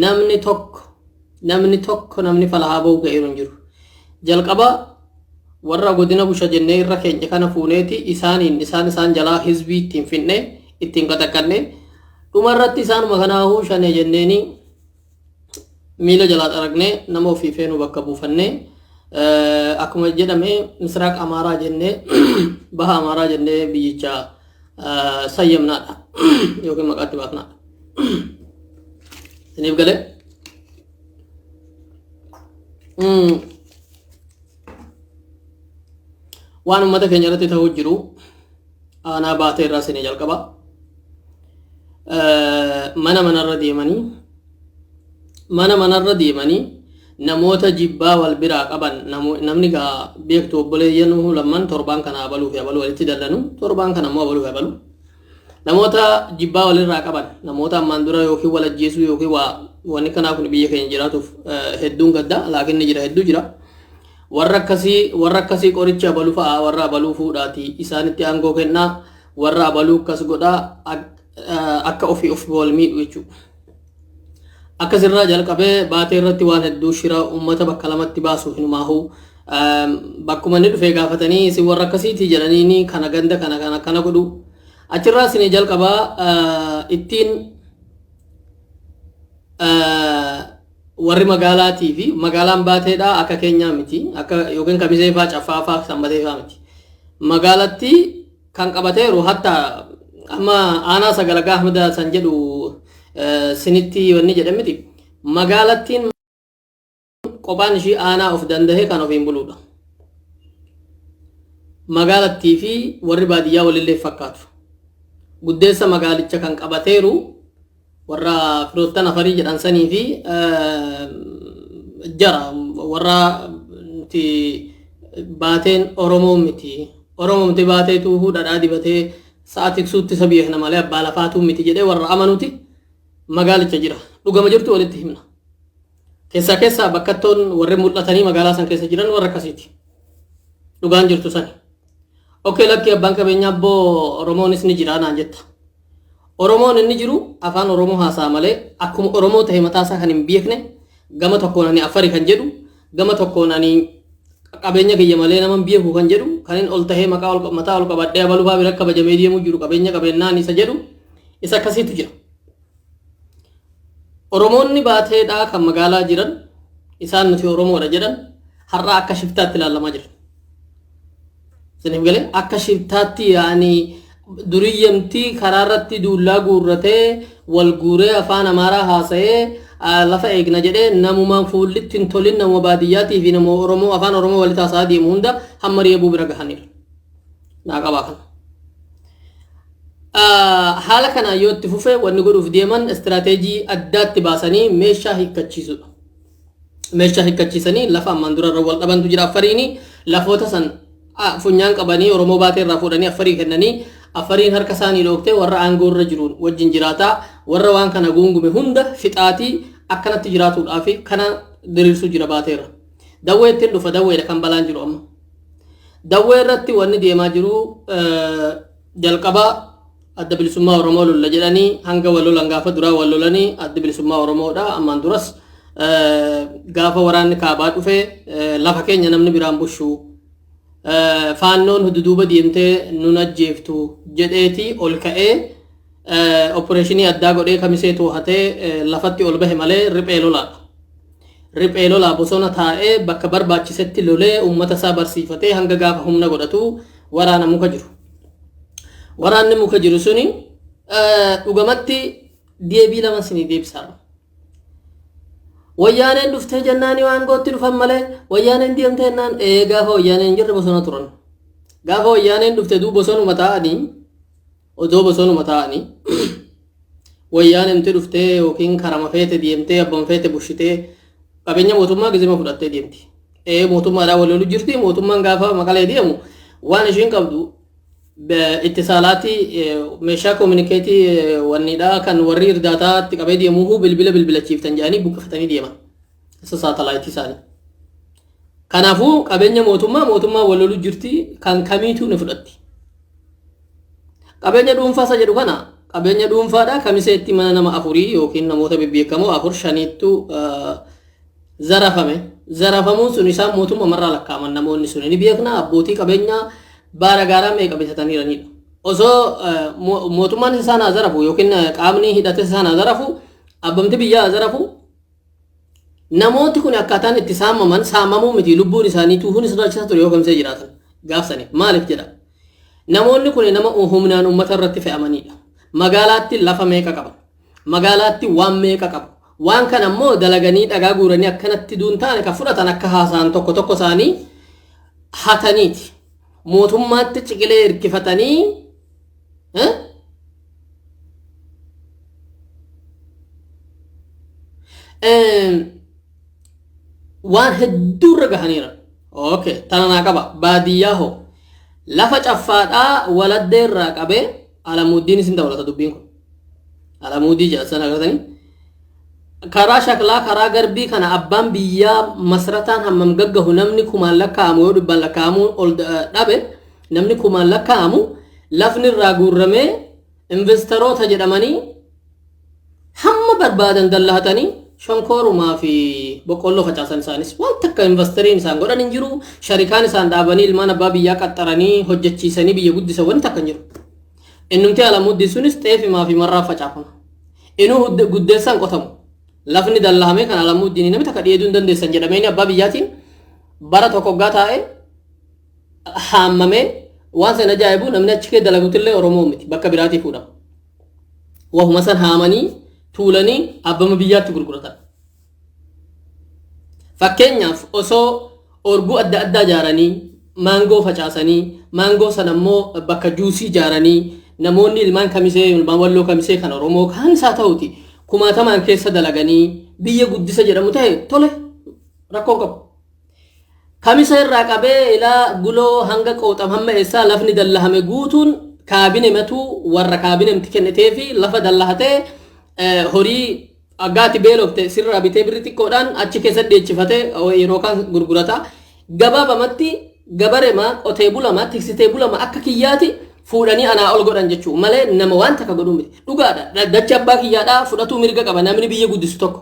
Namni tokko namni tokko namni falahaa ba'u ga'eeru hin jiru. Jalqaba warra godina busha jennee irra keenya kana fuuneeti isaaniin isaan isaan jalaa hizbii ittiin finne ittiin qaxaqqanne dhuma irratti isaanuma kanaahuu shane jenneeni miila jalaa xaragnee nama ofii feenu bakka buufannee akkuma jedhame misraaq Amaaraa jennee baha Amaaraa jennee biyyicha sayyamnaadha yookiin maqaatti baafnaadha. Isiniif galee? Waan uummata keenya irratti ta'uu jiru aanaa baatee irraa isinii jalqaba. Mana manarra deemanii mana manarra deemanii namoota jibbaa wal biraa qaban namni gaa beektu obboleeyyan lamman torbaan kana abaluu fi abaluu walitti dallanu torbaan kana immoo abaluu fi abaluu namoota jibbaa walirraa qaban namoota ammaan dura yookiin wal ajjeesuu yookiin waa wanni kanaa kun biyya keenya jiraatuuf hedduun gadda laakiin ni jira hedduu jira. Warra akkasii warra akkasii qoricha abaluu fa'a warra abaluu fuudhaati isaanitti aangoo kennaa warra abaluu akkas godhaa akka ofii of wal miidhu jechuudha. Akkasirraa jalqabee baatee irratti waan hedduu shira uummata bakka lamatti baasuuf hinumaahu bakkuma inni dhufee gaafatanii isin warra akkasiiti jedhaniini kana ganda kana kana akkana godhu. Achirraa isinii jalqabaa ittiin warri magaalaatii fi magaalaan baateedha akka keenyaa miti akka yookiin kamisee faa caffaa faa sanbatee faa miti. Magaalatti kan qabateeru hatta amma aanaa sagalagaa Ahmada san jedhu sinitti wanni jedhan miti. Magaalattiin qophaan ishii aanaa of dandahee kan ofiin buluudha. Magaalattii fi warri baadiyyaa walillee fakkaatu. Guddeessa magaalicha kan qabateeru warra firoottan afarii jedhan sanii fi jara warra nuti baateen Oromoo miti. Oromoo miti baateetu dhadhaa dibatee sa'a tiksuutti isa beekna malee abbaa lafaatuu miti jedhee warra amanuti magaalicha jira. Dhugama jirtu walitti himna. Keessaa keessaa bakkattoon warri mul'atanii magaalaa san keessa jiran warra akkasiiti. Dhugaan jirtu sani. Okee lakkii abbaan qabeenyaa abboo Oromoonis ni jira naan jetta. Oromoon inni jiru afaan Oromoo haasa'a malee akkuma Oromoo ta'e mataa isaa kan hin beekne gama tokkoon ani Afari kan jedhu gama tokkoon ani qabeenya kiyya malee nama hin beeku kan jedhu kan inni ol tahee maqaa ol mataa ol qabadhee abaluu fa'aa bira kabajamee deemuu jiru qabeenya qabeennaan isa jedhu isa akkasiitu jira. Oromoonni baateedhaa kan magaalaa jiran isaan nuti Oromoodha jedhan har'a akka shiftaatti ilaalamaa jiran. Isiniif galee akka shiftaatti yaani duriyyamtii karaa irratti duullaa guurratee wal guuree afaan Amaaraa haasa'ee lafa eegna jedhee namumaan fuullitti hin tolin nama baadiyyaatii fi nama Oromoo afaan Oromoo walitti haasa'aa deemu hunda hamma reebuu bira gahaniiru. Naa qabaa kana. Haala kanaan yoo itti fufe wanni godhuuf deeman istiraateejii addaatti baasanii meeshaa hiikkachiisuudha. Meeshaa hiikkachiisanii lafa ammaan dura irra wal dhabantu jira affariini lafoota san funyaan qabanii Oromoo baatee irraa fuudhanii affarii kennanii affariin harka isaanii dhooktee warra aangoo irra jiruun wajjin jiraataa warra waan kana guungume hunda fixaatii akkanatti jiraatuudhaaf kana diriirsuu jira baateerra. Dawwee ittiin dhufa dawweedha kan balaan jiru amma. Dawwee irratti wanni deemaa jiru jalqaba adda bilisummaa Oromoo lolla jedhanii hanga wal lolan gaafa duraa wal lolanii adda bilisummaa Oromoodha ammaan duras gaafa waraanni kaabaa dhufe lafa keenya namni biraan bushu faannoon duduuba deemtee nun ajjeeftu jedheeti ol ka'ee opereeshinii addaa godhee kamisee toohatee lafatti ol bahe malee riphee lolaadha. Riphee lolaa bosona taa'ee bakka barbaachisetti lolee uummata isaa barsiifatee hanga gaafa humna godhatu waraana muka jiru. Waraanni muka jiru suni dhugamatti deebii lama isinii deebisaadha. Wayyaaneen dhuftee jennaanii waan gootti dhufan malee wayyaaneen deemtee jennaan ee gaafa wayyaaneen hin jirre bosona turan. Gaafa wayyaaneen dhufte duu bosonuma taa'anii odoo bosonuma taa'anii wayyaanemti dhuftee yookiin karama feete deemtee abbaan feete bushitee qabeenya mootummaa gizima fudhattee deemti. Ee mootummaadhaan wal lolu jirti mootummaan gaafa maqalee deemu waan ishiin qabdu ittisaalaatii meeshaa koominikeetii wanniidhaa kan warri irdaataa itti qabee deemuuhuu bilbila bilbilachiiftan jedhanii buqqifatanii deeman. Isa saatalaayitii isaanii. Kanaafuu qabeenya mootummaa mootummaa wal lolu jirti kan kamiituu ni fudhatti. Qabeenya dhuunfaa isa jedhu kana Qabeenya dhuunfaadha. Kamiseetti mana nama afurii yookiin namoota bebbeekamoo afur shaniittu zarafame. Zarafamuun sun isaan mootummaa marraa lakkaa'aman namoonni sun ni beekna abbootii qabeenyaa baara gaaraa meeqa bitataniiranidha. Osoo mootummaan isaan haa zarafu yookiin qaamni hidhate isaan haa zarafu abbamti biyyaa haa zarafu namooti kun akkaataan itti saamaman saamamuu miti lubbuun isaanii tuuhuun sodaachisaa ture yoo kamisee jiraatan gaafsani maaliif jedha. Namoonni kun nama humnaan uummata irratti fe'amanidha. Magaalaatti lafa meeqa qaban? Magaalaatti waan meeqa qabu? Waan kana immoo dalaganii dhagaa guuranii akkanatti duun taane kan fudhatan akka haasa'an tokko tokko isaanii hataniiti. Mootummaatti ciqilee hirkifatanii waan hedduu irra gahaniira. Okay, tana naa qaba. Baadiyyaa hoo lafa caffaadhaa waladdee irraa qabee Alamuuddiin isin dabalata dubbiin kun. Alamuuddii jedha sana agartanii. Karaa shaklaa karaa garbii kana abbaan biyyaa masrataan hammam gaggahu namni kumaan lakkaa'amu yoo dhibbaan lakkaa'amuu ol dhabe namni kumaan lakkaa'amu lafni irraa guurramee investaroota jedhamanii hamma barbaadan dallahatanii shonkoorumaa fi boqqolloo facaasan isaanis waan takka investariin isaan godhan hin jiru sharikaan isaan dhaabanii ilmaan abbaa biyyaa qaxxaranii hojjechiisanii biyya guddisan wanti takka hin jiru. Innumti Alamuuddin sunis xeefimaa fi marraa facaafama. Inuu guddeessaan qotamu. Lafni dallahamee kan Alamuuddiin namni takka dhiyeeduu hin dandeessan jedhamee abbaa biyyaatiin bara tokko hoggaa taa'ee haammamee waan san ajaa'ibu namni achi kee dalagutillee Oromoo miti bakka biraatii fuudhama. Wahuma san haamanii tuulanii abbama biyyaatti gurguratan. Fakkeenyaaf osoo orguu adda addaa ijaaranii maangoo facaasanii maangoo sana immoo bakka juusii ijaaranii namoonni ilmaan kamisee ilmaan walloo kamisee kan Oromoo kaan isaa ta'uti kumaatamaan keessa dalaganii biyya guddisa jedhamu ta'e tole rakkoon qabu. Kamisa irraa qabee ilaa guloo hanga qooxam hamma eessaa lafni dallahame guutuun kaabinematu warra kaabinemti kennitee fi lafa dallahatee horii aggaati beelofte sirraa bitee birri xiqqoodhaan achi keessa dheechifatee yeroo kaan gurgurata. Gabaabamatti gabarema qotee bulama tiksitee bulama akka kiyyaati fuudhanii anaa ol godhan jechuu malee nama waan takka godhuu miti. Dhugaadha dachi abbaa kiyyaadhaa fudhatuu mirga qaba namni biyya guddisu tokko.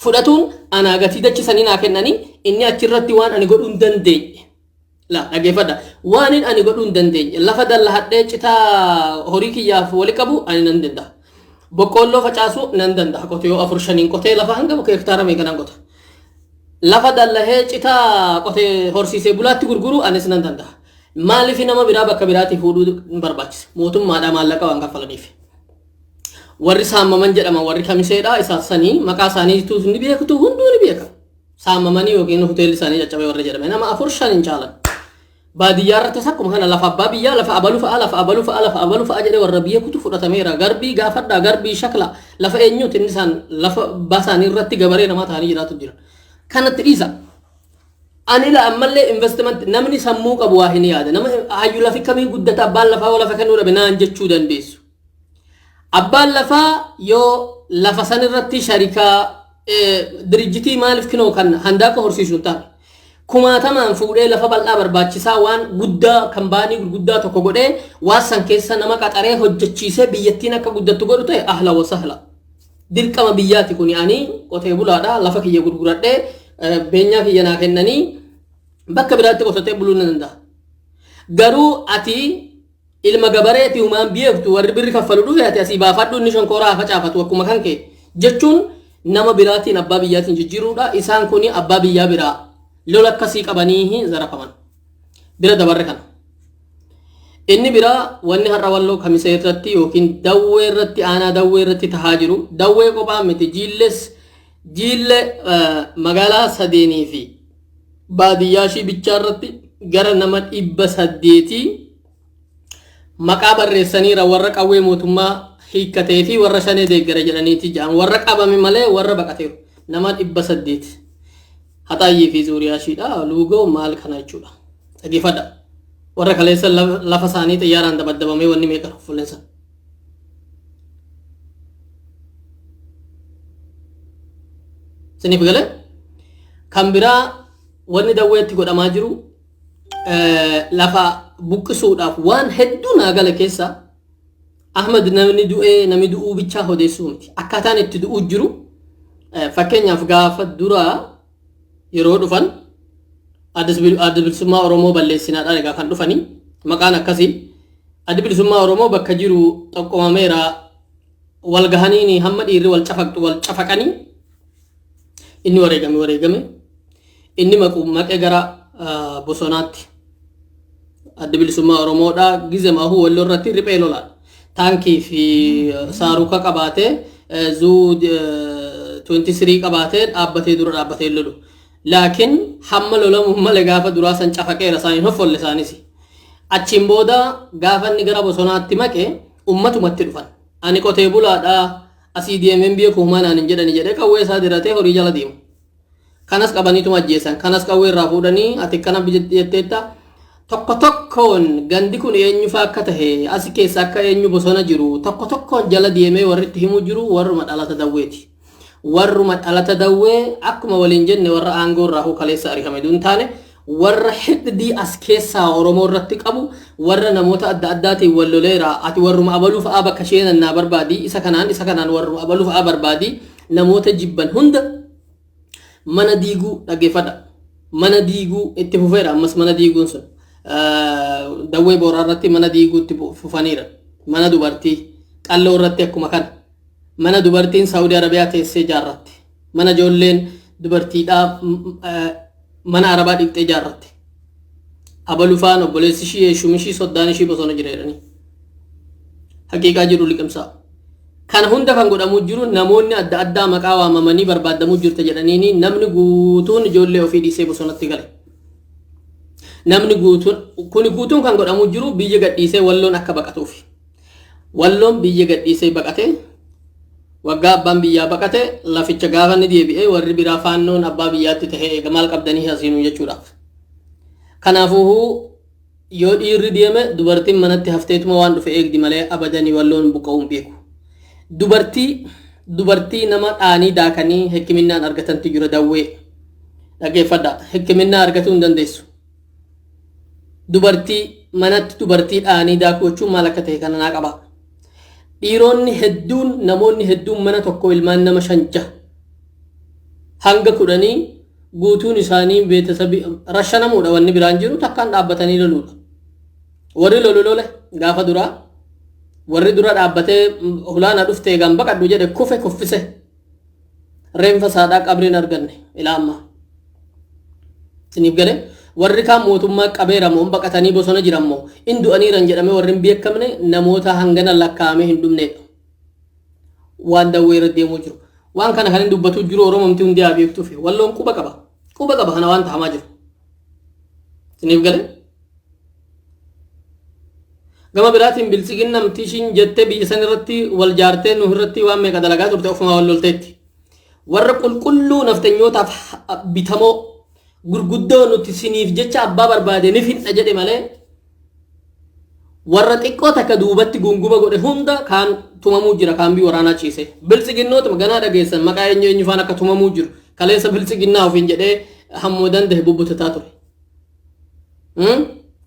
Fudhatuun anaa gatii dachi sanii naa kennanii inni achirratti waan ani godhuu hin dandeenye. La dhaggeeffadha. Waan inni ani godhuu hin dandeenye lafa dallahadhee citaa horii kiyyaaf wali qabu ani nan danda'a. Boqqoolloo facaasuu nan danda'a. Qotiyoo afur shaniin qotee lafa hanga hektaara meeqa nan qota. Lafa dallahee citaa qotee horsiisee bulaatti gurguruu anis nan danda'a. Maaliif nama biraa bakka biraatii fuudhuu hin barbaachise? Mootummaadhaa maallaqa waan kaffalaniif. Warri saamaman jedhaman warri kamiseedha isaan sanii maqaa isaaniitu ni beektu hunduu ni beeka. Saamamanii yookiin hoteelli isaanii caccabee warra jedhame nama afur shan hin caalan. Baadiyyaa irrattis akkuma kana lafa abbaa biyyaa lafa abalu fa'a lafa abalu fa'a lafa abalu fa'a jedhee warra biyya kutu fudhatameera. Garbii gaafadhaa garbii shakla lafa eenyuuti inni isaan lafa abbaa isaanii irratti gabaree namaa ta'anii jiraatu jira. Kanatti dhiisa. Ani la ammallee investment namni sammuu qabu waa hin yaada. Nama hayyu lafi kamii guddata abbaan lafaa lafa kennuu dhabe naan jechuu dandeessu. Abbaan lafaa yoo lafa san irratti sharikaa dirijjitii maaliif kinoo kan handaaqa horsiisu hin taane. Kumaatamaan fuudhee lafa bal'aa barbaachisaa waan guddaa kambaanii gurguddaa tokko godhee waan san keessa nama qaxaree hojjechiisee biyyattiin akka guddattu godhu ta'e ahla wa sahla. Dirqama biyyaati kuni ani qotee bulaadha lafa kiyya gurguradhee beenyaa kiyya naa kennanii bakka biraatti qotatee buluu nan danda'a. Garuu ati ilma gabareeti humaan beektu warri birri kaffalu dhufe ati asii baafadhu inni shonkooraa haa facaafatu akkuma kan kee jechuun nama biraatiin abbaa biyyaatiin jijjiiruudha. Isaan kuni abbaa biyyaa biraa lola akkasii qabanii zarafaman. Bira dabarre kana. Inni biraa wanni har'a walloo kamisee irratti yookiin dawwee irratti aanaa dawwee irratti tahaa jiru dawwee qophaa miti jiilles jiille magaalaa sadeenii fi baadiyyaa ishii bichaa irratti gara nama 800 maqaa barreessaniira warra qawwee mootummaa hiikkatee fi warra shanee deeggara jedhaniiti jedhan warra qabame malee warra baqateeru nama 800 haxaayyii fi zuuriyaa ishiidha luugoo maal kana jechuudha dhaggeeffadha warra kaleessa lafa isaanii xiyyaaraan dabaddabamee wanni meeqa fuullensa. Isiniif galee kan biraa wanni dawweetti godhamaa jiru lafa buqqisuudhaaf waan hedduu naa gale keessa Ahmad namni du'ee namni du'uu bichaa odeessuu miti. Akkaataan itti du'uu jiru, fakkeenyaaf gaafa duraa yeroo dhufan Adda Bilisummaa Oromoo balleessinaadhaan egaa kan dhufanii maqaan akkasii. Adda Bilisummaa Oromoo bakka jiru xoqqomameera, wal gahaniini hamma dhiirri wal cafaqxu wal cafaqanii, inni wareegame wareegame, inni maqu maqee gara bosonaatti. Adda Bilisummaa Oromoodha gizema ahuu walloo irratti riphee lolaadha. Taankii fi saaruka qabaatee, zuu 23 qabaatee dhaabbatee dura dhaabbatee lolu. Laakiin hamma lolamu malee gaafa duraa san cafaqeera, isaan hin hoffolle isaanis. Achiin booda gaafa inni gara bosonaatti maqe ummatumatti dhufan. Ani qotee bulaadha, asii deemeen biyya kuumaa naan hin jedhani jedhee qawwee isaa diratee horii jala deemu. Kanas qabaniituma ajjeesan. Kanas qawwee irraa fuudhanii ati akkana jetteetta. Tokko tokkoon gandi kun eenyufaa akka tahe, asi keessa akka eenyu bosona jiru tokko tokkoon jala deemee warri itti himuu jiru warruma dhalata dawweeti. Warruma dhalata dawwee akkuma waliin jenne warra aangoo irraa kaleessa argame duun taane, warra hidhii as keessaa Oromoo irratti qabu, warra namoota adda addaatiin wal loleera, ati warruma abaluu fa'aa bakka isheen naa barbaadi, isa kanaan isa kanaan warruma abaluu fa'aa barbaadi, namoota jibban hunda mana diiguu dhaggeeffadha. Mana diiguu itti fufeera ammas mana diiguun sun. Dawwee Booraa irratti mana diiguu itti fufaniira. Mana dubartii qalloo irratti akkuma kana. Mana dubartiin Saawudii Arabiyaa teessee ijaarratte. Mana ijoolleen dubartiidhaa mana Arabaa dhiqxee ijaarratte. Abalufaan obboleessi ishii, eeshumi ishii, soddaan ishii bosona jira jedhanii. Haqiiqaa jiru liqimsaa. Kana hunda kan godhamuu jiru namoonni adda addaa maqaa waamamanii barbaadamuu jirta jedhaniini namni guutuun ijoollee ofii dhiisee bosonatti gale. Namni guutuun kuni guutuun kan godhamuu jiru biyya gadhiisee Walloon akka baqatuufi. Walloon biyya gadhiisee baqate, waggaa abbaan biyyaa baqate laficha gaafa inni deebi'ee warri biraa faannoon abbaa biyyaatti tahee eega maal qabdanii asiinuu jechuudhaaf. Kanaafuu yoo dhiirri deeme dubartiin manatti hafteetuma waan dhufe eegdi malee abadanii Walloon buqqa'uun beeku. Dubartii nama dhaanii daakanii hikiminnaan argatantu jira dawwee. Dhaggeeffadha, hikiminnaa argatuu hin dandeessu. Dubartii manatti dubartii dhaanii daakuu jechuun maal akka ta'e kana naa qaba. Dhiironni hedduun, namoonni hedduun mana tokko ilmaan nama 5, 6 hanga 10 guutuun isaanii beetasabi rashanamuudha, wanni biraan jiru takkaan dhaabbatanii loluudha. Warri lolu lole gaafa duraa, warri dura dhaabbatee hulaana dhufte eegaan baqadhu jedhe kufe kuffise, reenfa saadhaa qabriin arganne ilaa ammaa. Isiniif galee? Warri kaan mootummaa qabeera moo baqatanii bosona jiran moo in du'aniiran jedhamee warri hin beekamne namoota hangana lakkaa'amee hin dhumneedha. Waan dawwee irra deemuu jiru. Waan kana kan hin dubbatu jiru Oromomti hundi haa beektuufi. Walloon quba qaba. Quba qaba kana waan tahamaa jiru. Isiniif galee? Gama biraatiin biltsiginnamti ishiin jettee biyya san irratti wal jaartee nu irratti waan meeqa dalagaa turte ofumaa wal lolteetti. Warra qulqulluu nafxanyootaaf bitamoo gurguddoo nuti siniif jecha abbaa barbaade ni finna jedhe malee, warra xiqqoo takka duubatti gunguma godhe hunda kaan tumamuu jira kaambii waraanaa ciise. Biltsiginnootuma ganaa dhageessan maqaa eenyu eenyu faan akka tumamuu jiru. Kaleessa biltsiginnaa ofiin jedhee hammoo danda'e bubbutataa ture.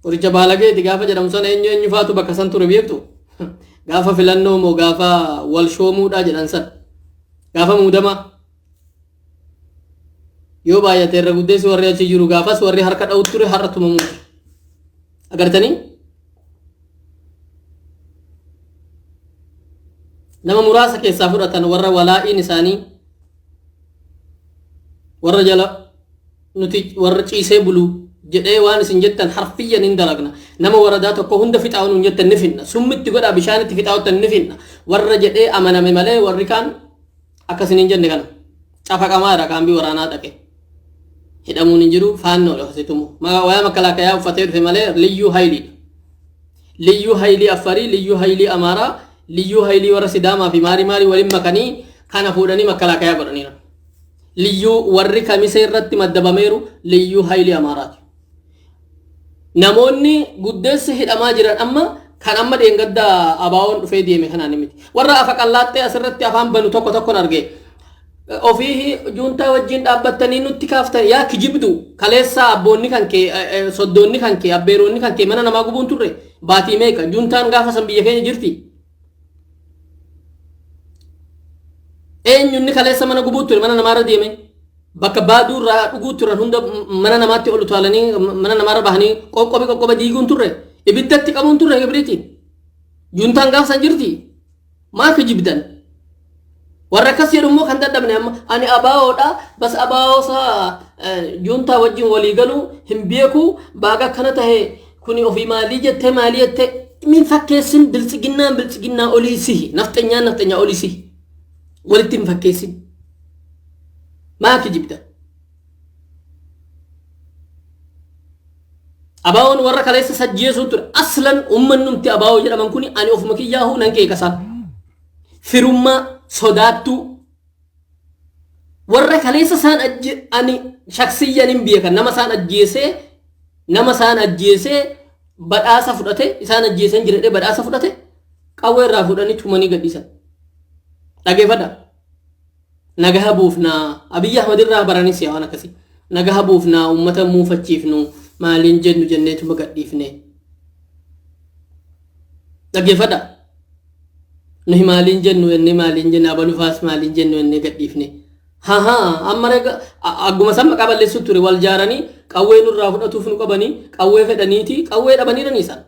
Qoricha baalageeti gaafa jedhamu sana eenyu eenyu faatu bakka san ture beektu? Gaafa filannoo moo gaafa wal shoomuudhaa jedhan san. Gaafa muudamaa. Yoo baay'ate irra guddeessi warri achi jiru gaafas warri harka dha'u ture har'a tumamuu jira. Agartanii? Nama muraasa keessaa fudhatan, warra walaa'iin isaanii warra jala nuti warra ciisee bulu jedhee waan isin jettan harfiyyan hin dalagna, nama waradaa tokko hunda fixaa nuun jettan ni finna, summitti godhaa bishaanitti fixaa'uttan ni finna warra jedhee amaname malee, warri kaan akkasin hin jenne. Kana cafaqamaadha kaambii waraanaa dhaqe hidhamuun hin jiru. Faannoodha kasitumu wayaa makkalaakayaa uffatee dhufe malee liyyuu hayiliidha. Liyyuu hayilii Affarii, liyyuu hayilii Amaaraa, liyyuu hayilii warra Sidaamaa fi maarii maarii waliin makanii kana fuudhanii makkalaakayaa godhaniira. Liyyuu warri Kamisee irratti maddabameeru liyyuu hayilii Amaaraati. Namoonni guddeessi hidhamaa jiran amma kan amma dheengadda abaawoon dhufee deeme kanaan miti. Warra afa qallaaxxee asirratti afaan banu tokko tokkon arge. Ofii juuntaa wajjin dhaabbattanii nutti kaaftan, yaa kijibdu, kaleessaa abboonni kan kee, soddoonni kan kee, abbeeroonni kan kee mana namaa gubuun turre baatii meeqa? Juuntaan gaafa san biyya keenya jirti. Eenyu inni kaleessa mana gubuu ture mana namaarra deeme bakka baaduu irraa dhuguu turan hunda mana namaatti ol utaalanii mana namaarra bahanii qoqqobe qoqqobe diiguun turre ibiddatti qabuun turre kibriitiin. Juntaan gaaf san jirti maa kijibdan? Warra akkas jedhu immoo kan dadhabne amma ani abaawoodha bas abaawoo isaa juntaa wajjin walii galuu hin beeku baaga akkana tahe kuni ofii maalii jettee maalii jettee min fakkeessin biltsiginnaan biltsiginnaa olii sihi nafxenyaan nafxenyaa olii sihi walitti hin fakkeessin maa kijibda Abaawoon warra kaleessa sajjeesuu ture. Aslan ummannumti abaawoo jedhaman kuni ani ofuma kiyyaahuu nan qeeqa isaan. Firummaa sodaattuu warra kaleessa isaan ajje ani shaksiyyan hin beeka nama isaan ajjeesee nama isaan ajjeesee badhaasa fudhate isaan ajjeeseen jira jedhee badhaasa fudhate qawwee irraa fuudhanii tumanii gadhiisan. Dhageeffadha. Nagaha buufnaa Abiyyi Ahmad irraa baranis yaa waan akkasii. Nagaha buufnaa uummata muufachiifnu maaliin jennu jenneetuma gadhiifne. Dhaggeeffadha. Nuhi maaliin jennu jennee maaliin jenna abalufaas maaliin jennu jennee gadhiifne. Hahaa amma rega agguma san maqaa balleessuu ture wal jaaranii qawwee nurraa fudhatuuf nu qabanii qawwee fedhaniiti qawwee dhabaniiranii isaan.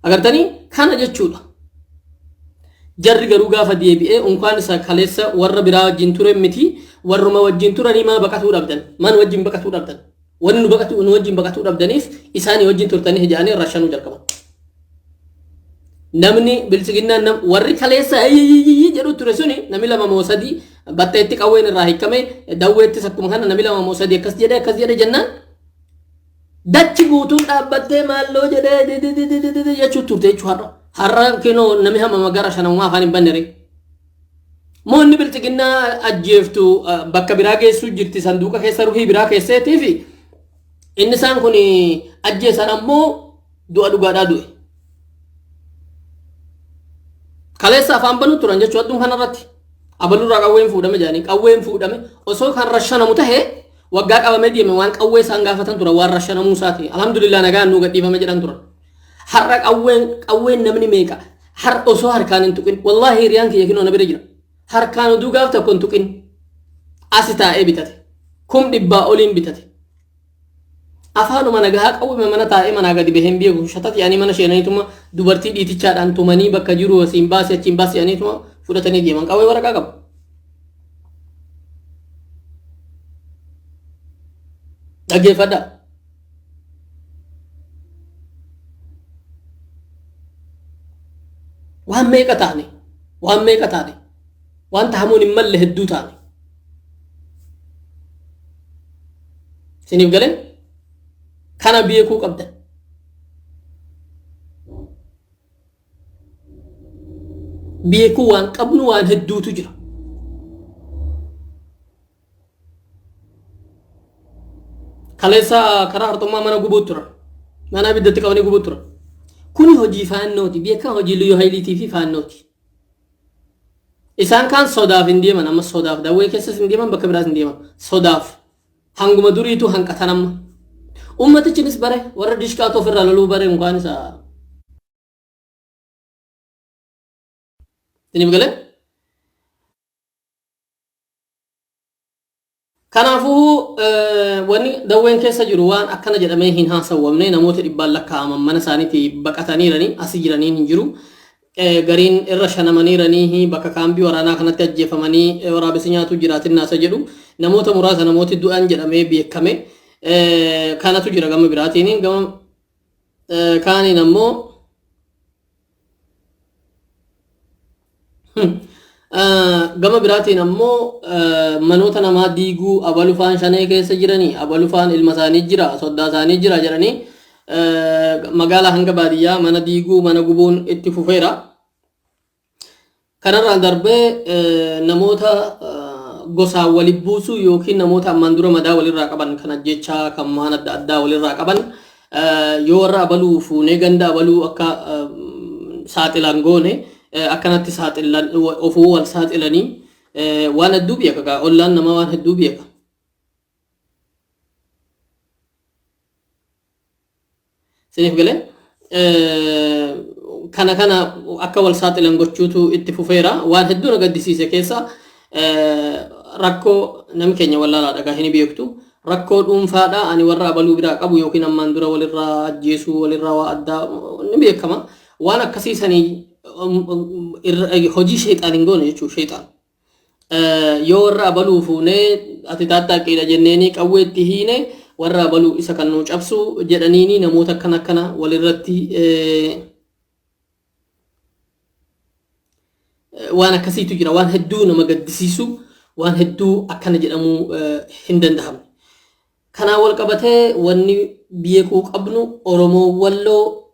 Agartanii kana jechuudha. Jarri garuu gaafa deebi'ee unkaan isa kaleessa warra biraa wajjin ture miti warruma wajjin turanii maa baqatuu dhabdan maan wajjin baqatuu dhabdan wanni nu baqatuu nu wajjin baqatuu dhabdaniif isaanii wajjin turtanii jedhanii rashanuu jalqaban. Namni biltsiginnaan nam warri kaleessa ayyiyyiyyii jedhu ture suni namni lama moo sadii batteetti qawween irraa hiikkame dawweettis akkuma kana namni lama moo sadii akkas jedhe akkas jedhe jennaan Dachi guutuun dhaabbattee maalloo jedhee didididididi jechuu turte jechuu har'a. Har'a kinoo namni hamama gara shanamumaa afaan hin banne ree. Moo inni bilxiginnaa ajjeeftu bakka biraa geessuu jirti sanduuqa keessa ruhii biraa keesseetii fi inni isaan kun ajjeesan ammoo du'a dhugaadhaa du'e. Kaleessa afaan banuu turan jechuu addun kanarratti. Abalurraa qawween fuudhame jedhanii qawween fuudhame osoo kan rashanamu tahee Waggaa qabamee deeme waan qawwee isaan gaafatan turan waan rashanamuu isaati. Alhamdulillah nagaan nuu gadhiifame jedhan turan. Har'a qawween qawween namni meeqa har osoo harkaan hin tuqin wallaahi hiriyaan kiyya kinoo na bira jira. Harkaan oduu gaaf tokko hin tuqin asi taa'ee bitate. 100,000 oliin bitate. Afaanuma nagahaa qawwee mana taa'ee manaa gadi baheen beeku shatat yaanii mana sheenaniituma dubartii dhiitichaadhaan tumanii bakka jiru asiin baasi achiin baasi yaaniituma fudhatanii deeman qawwee waraqaa qabu. Dhaggeeffadhaa. Waan meeqa taane, waan meeqa taane, waan tahamuun hin malle hedduu taane. Isiniif galee? Kana beekuu qabdan. Beekuu waan qabnu waan hedduutu jira. Kaleessa karaa harxummaa mana gubuu turan. Mana ibiddatti qabanii gubuu turan. Kuni hojii faannooti. Beekaa hojii liyyuu hayiliitii fi faannooti. Isaan kaan sodaaf hin deeman amma sodaaf dawwee keessas hin deeman bakka biraas hin deeman sodaaf hanguma duriitu hanqatan amma. Ummatichinis bare warra dishqaatu ofirraa loluu bare mukaan isaa. Isiniif galee? Kanaafuu wanni dawween keessa jiru waan akkana jedhamee hin haasawwamne namoota dhibbaan lakkaa'aman mana isaaniitii baqataniiranii asi jiraniin hin jiru. Gariin irra shanamaniiranii bakka kaambii waraanaa kanatti ajjeefamanii waraabessi nyaatu jiraatinna isa jedhu namoota muraasa namooti du'an jedhamee beekame. Kanatu jira gama biraatiin gama kaaniin ammoo Gama biraatiin ammoo manoota namaa diiguu abalufaan shanee keessa jiranii abalufaan ilma isaanii jira soddaa isaanii jira jedhanii magaalaa hanga baadiyyaa mana diiguu mana gubuun itti fufeera. Kanarraan darbee namoota gosaan wali buusuu yookiin namoota ammaan dura madaa walirraa qaban kan ajjechaa kan waan adda addaa walirraa qaban yoo warra abaluu fuunee ganda abaluu akka saaxilan goone akkanatti saaxilan ofuu wal saaxilanii waan hedduu beeka gaa ollaan namaa waan hedduu beeka. Isiniif galee? Kana kana akka wal saaxilan gochuutu itti fufeera. Waan hedduu na gaddisiise keessa rakkoo namni keenya wallaalaa dhagaa hin beektu. Rakkoo dhuunfaadha ani warra abaluu biraa qabu yookiin ammaan dura walirraa ajjeesuu, walirraa waa addaa ni beekama. Waan akkasii sanii hojii sheexaan hin goone jechuudha sheexaan. Yoo warra abaluu fuunee ati taattaaqiidha jenneeni qawwee itti hiine, warra abaluu isa kan nu cabsu jedhaniini namoota akkana akkana walirratti waan akkasiitu jira. Waan hedduu nama gaddisiisu, waan hedduu akkana jedhamuu hin danda'amne. Kanaan wal qabatee wanni beekuu qabnu, Oromoo Walloo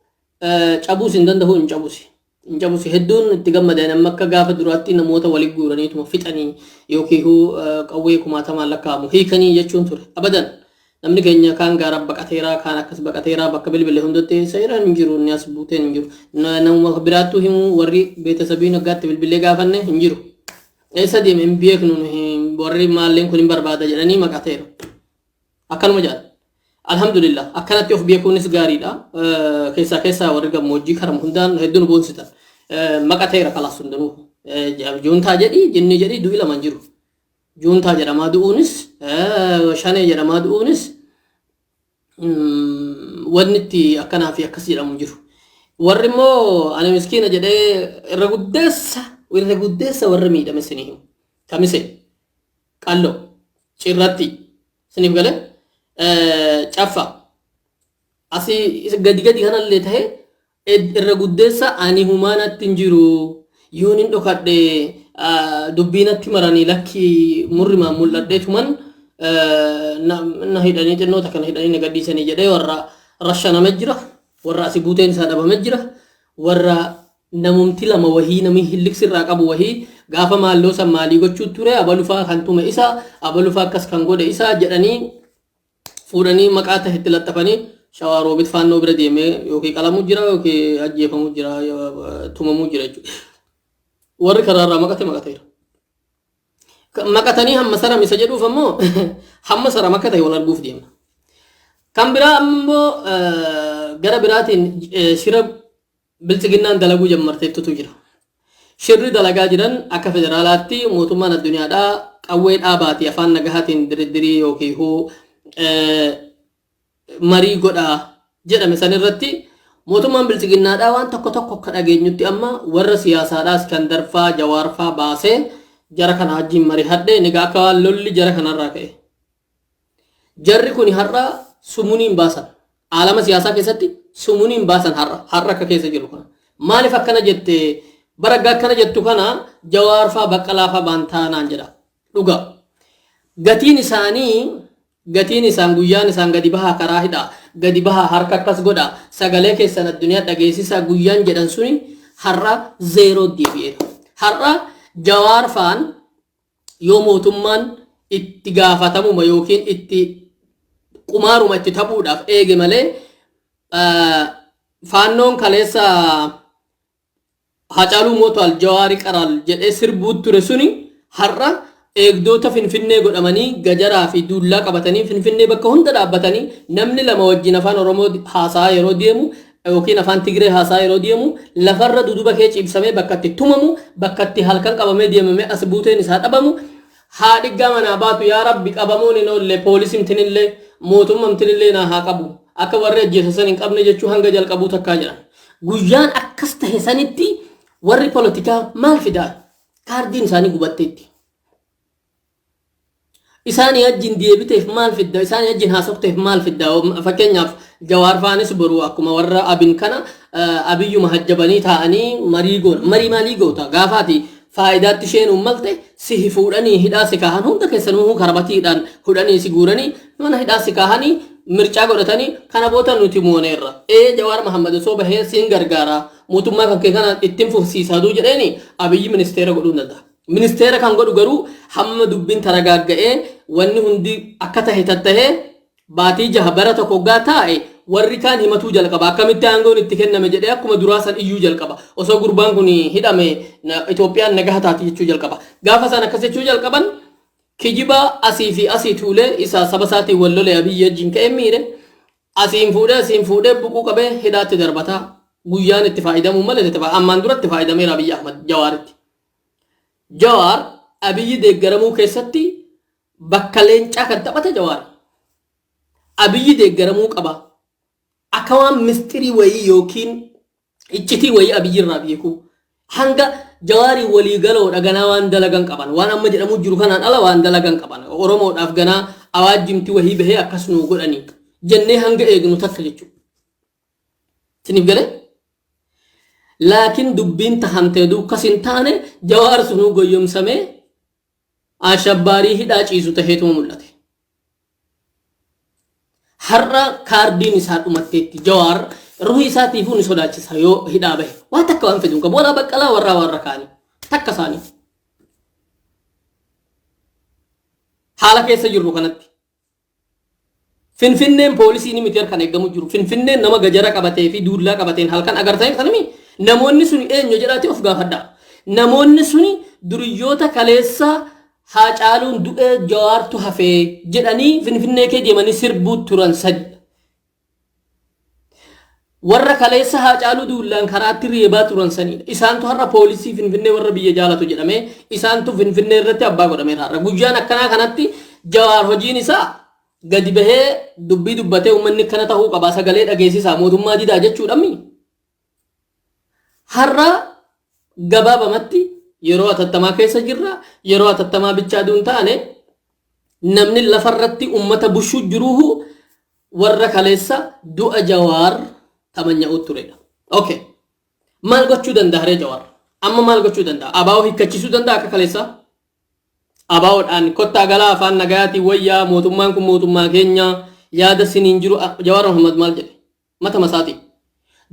cabuus hin danda'u, hin cabusi. Hin cabusi. Hedduun itti gammadan, amma akka gaafa duraatti namoota walii guuraniituma fixanii yookiin qawwee kumaatamaan lakkaa'amu hiikanii jechuun ture. Abadan namni keenya kaan gaara baqateeraa, kaan akkas baqateeraa, bakka bilbilee hundatti seeraan hin jiru, inni as buuteen hin jiru. Namuma biraattuu himuu warri beetasabii naggaatti bilbilee gaafanne hin jiru. Eessa deeme hin beeknu, warri maalleen kun hin barbaada jedhanii maqateera. Akkanuma jedhan. Alhamdulillah, akkanatti of beekuunis gaariidha. Keessaa keessaa warri gammoojjii karama hundaan hedduu nu boonsitan. Maqateera kalaas hundinuu. Juuntaa jedhi, jinni jedhi, du'i lama hin jiru. Juuntaa jedhamaa du'uunis, shanee jedhamaa du'uunis, wanni itti akkanaa fi akkas jedhamu hin jiru. Warri immoo ani miskiina jedhee irra guddeessa warra miidhame isinii himu. Kamise, Qalloo, Cirratti, isiniif galee, Caffa, asii gadi gadi kanallee ta'e irra guddeessa ani humaanatti hin jiru. Yoon hin dhokadhe dubbii natti maranii, lakki murrimaan mul'adhee tuman na hidhanii, xinnoota kana hidhanii na gadhiisanii jedhee warra rashaname jira. Warra asii buuteen isaa dhabame jira. Warra namumti lama wahii namni hilliksirraa qabu wahii gaafa maalloo san maalii gochuu ture, abalufaa kan tume isa, abalufaa akkas kan godhe isa jedhanii fuudhanii maqaa ta'e itti laxxafanii Shawaa Roobit Faannoo bira deemee yookiin qalamuu jira yookiin ajjeefamuu jira, tumamuu jira jechuudha. Warri karaarraa maqate maqateera. Maqatanii hamma saram isa jedhuuf ammoo hamma saram akka ta'e wal arguuf deemna. Kan biraa ammoo gara biraatiin shira Biltsiginnaan dalaguu jammarteettutu jira. Shirri dalagaa jiran akka federaalaatti mootummaan addunyaadhaa qawwee dhaabaati afaan nagahaatiin diriddirii yookiin hoo marii godhaa jedhame san irratti mootummaan Biltsiginnaadhaa waan tokko tokko akka dhageenyutti amma warra siyaasaadhaas kan darfaa Jawaarfaa baasee jara kana wajjin marihadhe nigaa akka waan lolli jara kanarraa ka'e. Jarri kun har'a sumuniin baasan. Aalama siyaasaa keessatti sumuniin baasan har'a akka keessa jiru kana. Maaliif akkana jette? Bara akkana jettu kana Jawaarfaa, Baqqalaafaa baantaa naan jedha. Dhuga. Gatiin isaanii, gatiin isaan guyyaan isaan gadi bahaa karaa hidhaa, gadi bahaa harka akkas godha, sagalee keessan addunyaa dhageessisaa guyyaan jedhan suni har'a zeeroo deebi'eera. Har'a Jawaarfaan yoo mootummaan itti gaafatamuma yookiin itti qumaaruma itti taphuudhaaf eege malee, Faannoon kaleessa "Hacaaluu mooto'al, Jawaarii qaraal" jedhee sirbuut ture suni har'a eegdota Finfinnee godhamanii gajaraa fi dullaa qabatanii Finfinnee bakka hunda dhaabbatanii, namni lama wajjin afaan Oromoo haasaa yeroo deemu yookiin afaan Tigree haasaa yeroo deemu lafarra duduba kee ciibsamee bakka itti tumamu, bakka itti halkan qabamee deemamee as buuteen isaa dhabamu, haadhiggaa manaa baatu, "Yaa Rabbi, qabamuun hin oolle, poolisii mootummamtinillee naa haa qabu, akka warri ajjeesa san hin qabne" jechuu hanga jalqabuu takkaa jedhan. Guyyaan akkas tahe sanitti warri polotikaa maal fidaa? Kaardiin isaanii gubatteetti. Isaanii wajjin deebiteef maal fidda? Isaanii wajjin haasofteef maal fidda? Fakkeenyaaf Jawaar faanis boru akkuma warra Abin kana Abiyyuma hajjabanii taa'anii marii goona. Marii maalii goota? Gaafaati faayidaatti isheen uummalte si fuudhanii hidhaa si kaahan, hunda keessanuu karabatiidhaan hudhanii si guuranii mana hidhaa si kaahanii mircaa godhatanii kana booda nuti mooneerra. Ee, Jawaar Mahammad osoo bahee siin gargaara, mootummaa kan kee kana ittiin fufsiisaa duu jedheeni Abiyyi ministeera godhuu hin danda'a. Ministeera kan godhu garuu hamma dubbiin taragaagga'ee wanni hundi akka tahe tattahee baatii 6, bara tokko hoggaa taa'e warri kaan himatuu jalqaba. Akkamitti aangoon itti kenname jedhee akkuma duraa san iyyuu jalqaba. Osoo gurbaan kun hidhame Itoophiyaan nagaha taati jechuu jalqaba. Gaafa isaan akkas jechuu jalqaban kijiba asii fi asii tuulee isa saba isaatiin wal lole Abiyyi wajjin ka'ee miire asiin fuudhee buquu qabee hidhaatti darbataa. Guyyaan itti faayidamuu malee itti ammaan dura itti faayidameera Abiyyi Ahmad Jawaaritti. Jawaar Abiyyi deeggaramuu keessatti bakka leencaa kan taphate Jawaar. Abiyyi deeggaramuu qaba. Akka waan mistirii wayii yookiin iccitii wayii Abiyyi irraa beeku. Hanga Jawaarii walii galoodha ganaa waan dalagan qaban. Waan amma jedhamu jiru kanaan ala waan dalagan qaban. Oromoodhaaf ganaa awaajjimti wahii bahee akkas nuu godhanii jennee hanga eegnu takka jechuudha. Isiniif galee? Laakiin dubbiin tahamtee duukas hin taane, Jawaar sunuu goyyomsamee ashabbaarii hidhaa ciisu taheetuma mul'ate. Har'a kaardiin isaa dhumatteetti. Jawaar ruhii isaatiifuu ni sodaachisa yoo hidhaa bahe. Waa takka waan fidu hin qabu. Walaa Baqqalaa warraa warra kaanii. Takka isaanii. Haala keessa jirru kanatti. Finfinneen poolisii ni miti harkaan eeggamu jiru. Finfinneen nama gajara qabatee fi duullaa qabateen halkan agartanii kanami namoonni suni eenyu jedhaati of gaafadha. Namoonni suni duriyyoota kaleessa Haacaaluun du'ee Jawaartu hafee jedhanii Finfinnee kee deemanii sirbuu turan sadi. Warra kaleessa Haacaaluu duullaan karaatti reebaa turan sanidha. Isaantu har'a poolisii Finfinnee warra biyya jaalatu jedhamee isaantu Finfinnee irratti abbaa godhameera har'a. Guyyaan akkanaa kanatti Jawaar hojiin isaa gadi bahee dubbii dubbatee uummanni akkana ta'uu qaba sagalee dhageessisaa mootummaa didaa jechuudhami. Har'a gabaabamatti yeroo atattamaa keessa jirra. Yeroo atattamaa bichaa duun taane, namni lafarratti ummata bushuu jiruuhu warra kaleessa du'a Jawaar tamanya'uu turedha. Okay. Maal gochuu danda'a ree Jawaar? Amma maal gochuu danda'a? Abaa'oo hiikkachiisuu danda'a akka kaleessaa? Abaa'oodhaan kottaa galaa, afaan nagayaatiin wayyaa, mootummaan kun mootummaa keenya yaada siniin jiru. Jawaar Muhammad maal jedhe? Mata masaatiin.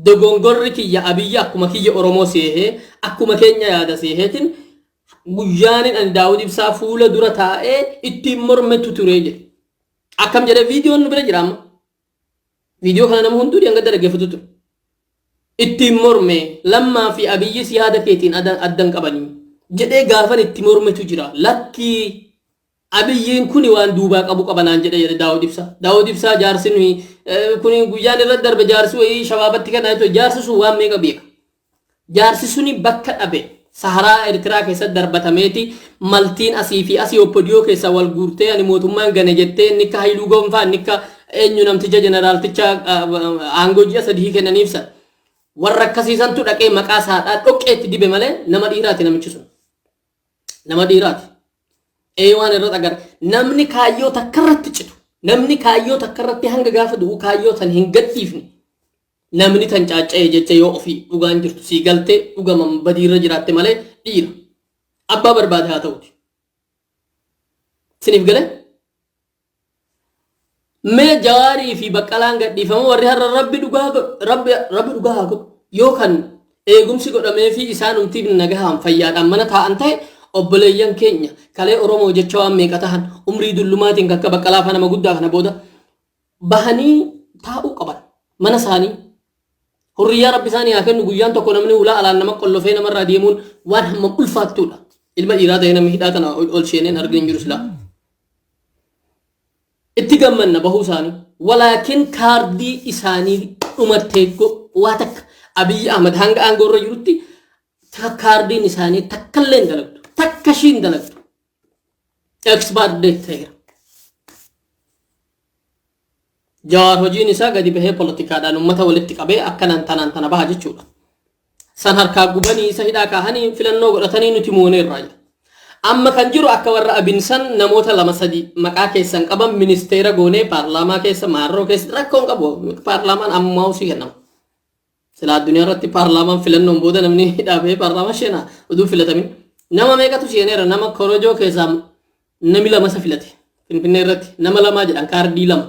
Dogongorri kiyya Abiyyi akkuma kiyya Oromoo seehee akkuma keenya yaada seeheetiin guyyaanin ani Daawud Ibsaa fuula dura taa'ee ittiin mormetu ture jedhe. Akkam jedhee viidiyoon nu bira jira amma. Viidiyoo kana nama hunduu hanga dhaggeeffatu ture. Ittiin morme, Lammaa fi Abiyyis yaada keetiin addan qabanii jedhee gaafan itti mormetu jira. Lakkii, Abiyyiin kuni waan duubaa qabu qaba naan jedhe jedhe Daawud Ibsaa. Daawud Ibsaa jaarsi nuyi kuni guyyaan irra darbe jaarsi wayii shabaabatti kennaa jechuudha. Jaarsi sun waan meeqa beeka. Jaarsi suni bakka dhabe Saharaa Eertiraa keessatti darbatameeti maltiin asii fi asii oppodiyoo keessaa wal guurtee ani mootummaan gane jettee inni akka Haayiluu Gonfaa, inni akka eenyu namticha jeneraalticha aangoo ji'a 3 kennaniif san. Warra akkasiisantu dhaqee maqaa isaadhaa dhoqqeetti dibe malee nama dhiiraati namichi sun. Nama dhiiraati. Ee, waan irratti agarra. Namni kaayyoo takka irratti citu. Namni kaayyoo takka irratti hanga gaafa du'u kaayyoo san hin gadhiifne. Namni tan caacca'e jecha yoo ofii dhugaan jirtu sii galtee dhugaman badiirra jiraatte malee dhiira. Abbaa barbaade haa ta'uti. Siniif galee? Mee Jawaarii fi Baqqalaan gadhiifama warri har'a rabbi dhugaa godhu, rabbi rabbi dhugaa haa godhu. Yoo kan eegumsi godhamee fi isaanumtiif nagahaan fayyaadhaan mana taa'an ta'e, obboleeyyan keenya kalee Oromoo jecha waan meeqa tahan umrii dullumaatiin kan akka Baqqalaa faa nama guddaa kana booda bahanii taa'uu qaban mana isaanii. Hurriyyaa rabbi isaanii haa kennu. Guyyaan tokko namni ulaa alaan nama qollofee namarraa deemuun waan hammam ulfaattuudha. Ilma dhiiraa ta'ee namni hidhaa tana ol seeneen arginu hin jiru silaa. Itti gammanna bahuu isaanii. Walaakin kaardii isaanii dhumattee waa takka Abiyyi Ahmad hanga aangoo irra jirutti kaardiin isaanii takkallee hin dalagdu. Takka ishii hin dalagdu. Expired date ta'eera. Jawaar hojiin isaa gadi bahee poolitikaadhaan uummata walitti qabee akkanaan tanaan tana baha jechuudha. San harkaa gubanii isa hidhaa kaahanii filannoo godhatanii nuti mooneerraa jedha. Amma kan jiru akka warra Abin san namoota lama sadi maqaa keessan qaban ministeera goonee paarlaamaa keessa maarroo keessa rakkoon qabu, paarlaamaan ammaa usii kennama. Silaa addunyaa irratti paarlaamaan filannoon booda namni hidhaa bahee paarlaamaa seenaa oduu filatamin. Nama meeqatu seeneera? Nama korojoo keessaa nami lama isa filate. Finfinnee irratti nama lamaa jedhan, kaardii lama.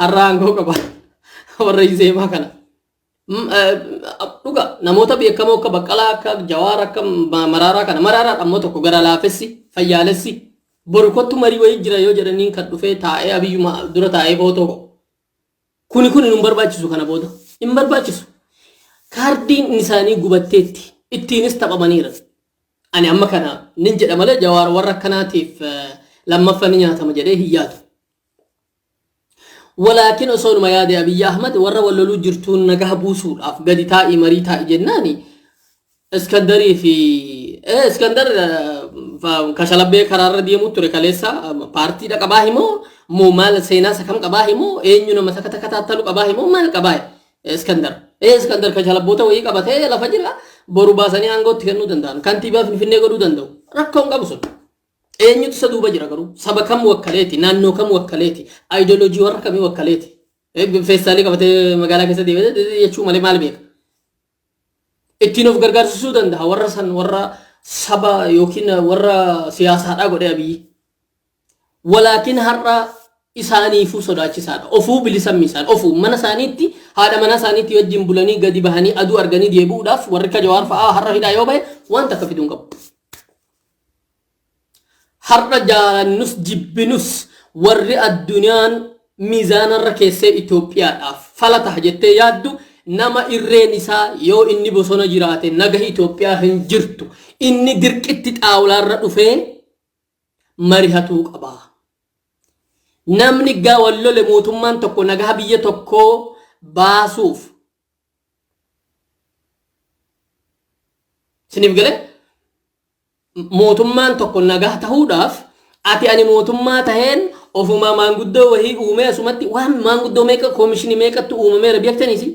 Har'a aangoo qaba warra Izeemaa kana. Dhuga namoota beekamoo akka Baqqalaa, akka Jawaar, akka Maraaraa kana, Maraaraan ammoo tokko gara laafessi fayyaalessi boru kottu marii wayii jira yoo jedhaniin kan dhufee taa'ee Abiyyuma dura taa'ee footoo ka'u. Kuni kuni nun barbaachisu, kana booda hin barbaachisu. Kaardiin isaanii gubatteetti, ittiinis taphamaniira. Ani amma kana nin jedha malee Jawaar warra akkanaatiif lammaffa ni nyaatama jedhee hin yaadu. Walaakin osoo numa yaade Abiyyi Ahmad warra wal loluu jirtuun nagaha buusuudhaaf gadi taa'ii marii taa'i jennaani Iskandarii fi Iskandar kashalabbee karaarra deemuu ture kaleessa paartiidha qabaa himoo moo maal seenaa isa kam qabaa himoo eenyu nama takka takka taattalu qabaa himoo maal qabaa Iskandar Iskandar kashalabboota wayii qabatee lafa jira boru baasanii aangootti kennuu danda'an kantiibaa Finfinnee godhuu danda'u rakkoo hin qabu sun. Eenyutu isa duuba jira garuu? Saba kam wakkaleeti? Naannoo kam wakkaleeti? Ayidooloojii warra kamii wakkaleeti? Feestaalii qabatee magaalaa keessa deemee jechuu malee maal beeka? Ittiin of gargaarsisuu danda'a warra san warra saba yookiin warra siyaasaadhaa godhee Abiyyi. Walaakin har'a isaaniifuu sodaachisaadha. Ofuu bilisa isaan ofuu mana isaaniitti haadha manaa isaaniitti wajjin bulanii gadi bahanii aduu arganii deebi'uudhaaf warri akka Jawaar fa'aa har'a hidhaa yoo bahe waan takka fiduu hin qabu. Har'a jaalannus jibbinus warri addunyaan miizaanarra keessee Itoophiyaadhaaf fala taha jettee yaaddu nama irreen isaa yoo inni bosona jiraate nagahi Itoophiyaa hin jirtu. Inni dirqitti xaawulaarra dhufee marihatuu qaba. Namni gaa wal lole mootummaan tokko nagaha biyya tokkoo baasuuf Siniif galee? Mootummaan tokko nagaa tahuudhaaf ati ani mootummaa taheen ofumaa maanguddoo wahii uumee asumatti waan maanguddoo meeqa koomishinii meeqattu uumameera beektaniisi.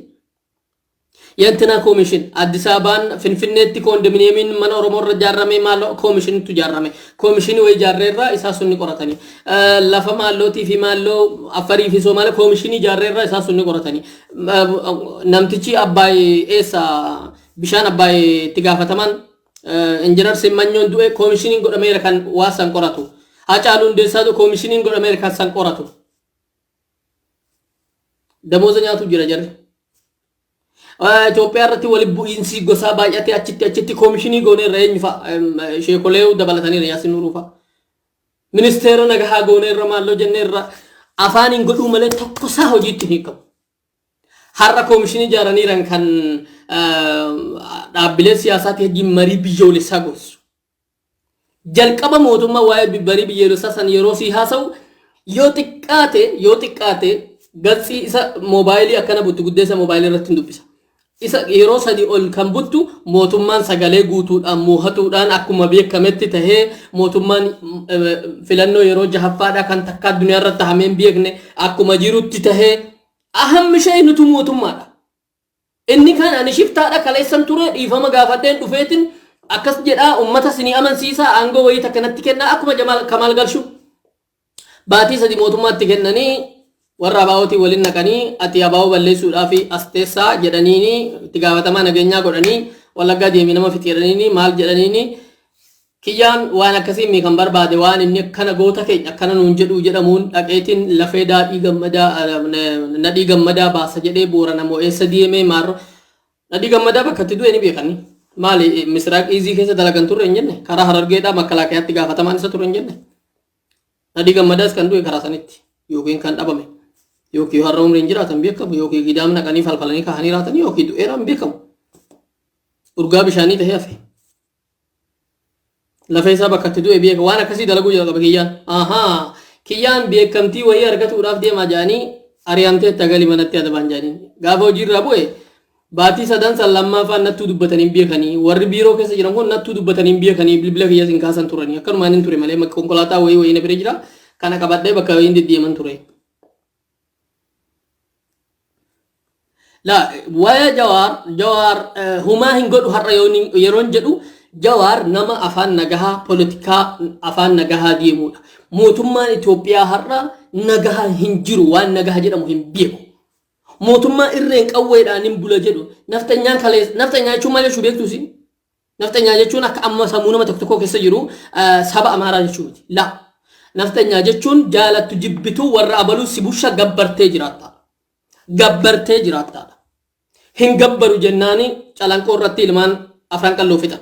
Yantinaa koomishin Addis Ababaan Finfinneetti koondominiyeemiin mana Oromoo irra ijaarame maal koomishinitu ijaarame koomishinii wayii ijaarreerra isaa sun ni qoratanii lafa maallootii fi maalloo Affarii fi Somaalee koomishinii ijaarreerra isaa sun ni qoratanii namtichi Abbaay eessa bishaan Abbaay itti gaafataman Injinar Simmanyoon du'e koomishiniin godhameera kan waa san qoratu. Haacaaluu Hundeessaa du'e koomishiniin godhameera kan san qoratu. Damooza nyaatu jira jarri. Itoophiyaa irratti wali bu'iinsi gosaa baay'atee achitti achitti koomishinii gooneerra eenyu fa'a sheekolee dabalataniira Yaasin Nuuruu fa'a. Ministeera nagahaa gooneerra maalloo jenneerra afaaniin godhuu malee tokkosaa hojiitti hin hiikamu. Har'a koomishinii ijaaraniiran kan dhaabbilee siyaasaatti wajjin marii biyyoolessaa gorsu. Jalqaba mootummaa waa'ee marii biyyoolessaa san yeroo sii haasa'u yoo xiqqaate gatsii isa moobaayilii akkana buttu guddeessa moobaayilii irratti hin dubbisa. Isa yeroo sadi ol kan buttu mootummaan sagalee guutuudhaan moohatuudhaan akkuma beekametti tahee mootummaan filannoo yeroo jahaffaadhaa kan takka addunyaa irratti tahamee hin beekne akkuma jirutti tahee ahammi ishee nutu mootummaadha. Inni kan ani shiftaadha kaleessan ture dhiifama gaafadheen dhufeetin akkas jedhaa ummata sinii amansiisaa aangoo wayii takka natti kennaa akkuma Jamaal Kamaal Galchuu. Baatii 3 mootummaatti kennanii warra abaa'ootii waliin naqanii ati abaa'oo balleessuudhaaf as teessaa jedhaniini itti gaafatamaa nageenyaa godhanii Wallaggaa deemii nama fixeeraniini maal jedhaniini kiyyaan waan akkasii mi kan barbaade waan inni akkana goota keenya akkana nuun jedhuu jedhamuun dhaqeetiin lafee daadhii gammadaa nadhii gammadaa baasa jedhee Boorana moo eessa deemee maarro nadhii gammadaa bakka itti du'e ni beekani. Maali Misraaq Iizii keessa dalagan turre hin jenne karaa Harargeedhaa makkalaakayaatti gaafatamaan isa ture hin jenne. Nadhii gammadaas kan du'e karaa sanitti yookiin kan dhabame yookiin har'a umriin jiraatan beekamu yookiin gidaam naqanii falfalanii kaahanii raatanii yookiin du'eeraan beekamu. Urgaa bishaanii tahee hafe. Lafee isaa bakka itti du'e beeka waan akkasii dalaguu jalqabe kiyyaan. Ahaa kiyyaan beekamtii wayii argatuudhaaf deemaa jedhanii ari'amtee itti agali manatti adabaan jedhanii. Gaafa hojiirraa bu'e baatii sadan san lammaffaan nattuu dubbatanii hin beekanii warri biiroo keessa jiran kun nattuu dubbatanii hin beekanii bilbila kiyyas hin kaasan turanii akkanumaan hin ture malee konkolaataa wayii wayii na bira jira kana qabadhee bakka wayiin deddeeman ture. La waa'ee Jawaar humaa hin godhu har'a yeroon jedhu Jawaar nama afaan nagahaa poolitikaa afaan nagahaa deemudha. Mootummaan Itoophiyaa har'a nagaha hin jiru waan nagaha jedhamu hin beeku. Mootummaa irreen qawweedhaan hin bula jedhu nafxanyaan kalees nafxanyaa jechuun maal jechuu beektu isin? Nafxanyaa jechuun akka amma sammuu nama tokko tokko keessa jiru saba Amaaraa jechuu miti. La nafxanyaa jechuun jaalattu jibbituu warra abaluu si busha gabbartee jiraattaadha. Gabbartee jiraattaadha. Hin gabbaru jennaani Calanqoo irratti ilmaan Afran Qalloo fixan.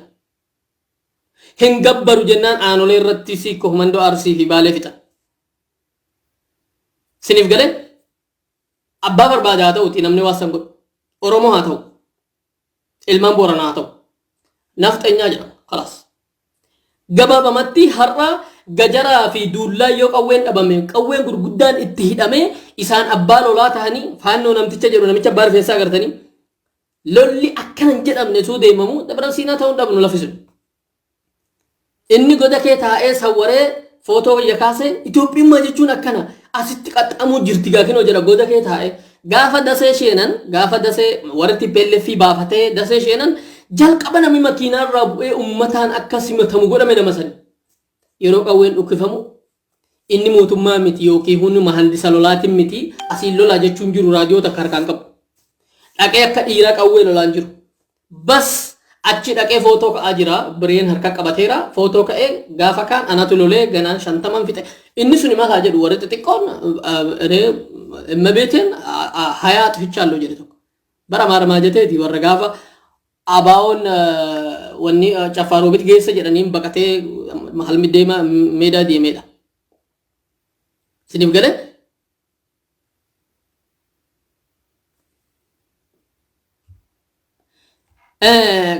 Hin gabbaru jennaan Aanolee irratti Siikko Humandoo Arsii fi Baalee fixan. Siniif galee? Abbaa barbaade haa ta'uti namni waan san godhu. Oromoo haa ta'u. Ilmaan Booranaa haa ta'u. Nafxanyaa jedhama. Kalaas. Gabaabamatti har'a Gajaraa fi duullaa yoo qawween dhabame, qawween gurguddaan itti hidhamee isaan abbaa lolaa tahanii, Faannoo namticha jedhu, namicha abbaa rifeensaa agartanii, lolli akkana hin jedhamne utuu deemamu Dabra Siinaa ta'uu hin dhabnu lafi sun. Inni goda kee taa'ee sawwaree footoo kiyya kaasee Itoophiyummaa jechuun akkana asitti qaxxamuu jirti gaakinoo jedha goda kee taa'ee. Gaafa Dasee sheenan, gaafa Dasee warri TPLF baafatee Dasee sheenan, jalqaba namni makiinaa irraa bu'ee uummataan akka simatamu godhame nama sani. Yeroo qawween dhukkifamu inni mootummaa miti yookiin humni mahandisa lolaatiin miti, asiin lolaa jechuun jiru, raadiyoo takka harkaan qabu. Dhaqee akka dhiiraa qawwee lolaan jiru. Bas achi dhaqee footoo ka'aa jira. Bireen harka qabateera. Footoo ka'ee gaafa kaan anatu lolee ganaan 50n fixe. Inni suni maal haa jedhu, warri xixiqqoon immabeeteen hayaa xifichaallo jedhe tokko. Bara maaramaa jeteeti warra gaafa ABO'n wanni Caffaaroobitti geessa jedhaniin baqatee halmi deema meedaa deemedha. Isiniif galee?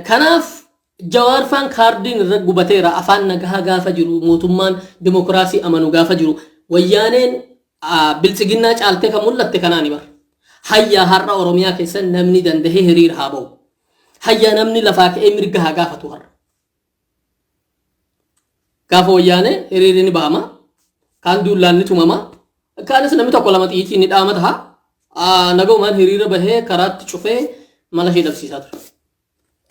Kanaaf Jawaar faan kaardiin irra gubateera. Afaan nagahaa gaafa jiru, mootummaan dimokiraasii amanu gaafa jiru, Wayyaaneen Biltsiginnaa caaltee kan mul'atte kanaani bara. Hayyaa, har'a Oromiyaa keessa namni dandahee hiriira haa ba'u. Hayyaa, namni lafaa ka'ee mirga haa gaafatu har'a. Gaafa Wayyaanee hiriirri ni bahama. Kaan duullaan ni tumama. Kaanis namni tokko lama xiyitii ni dhaama taha. Nagaumaan hiriira bahee karaatti cufee mala ishee dhabsiisaa ture.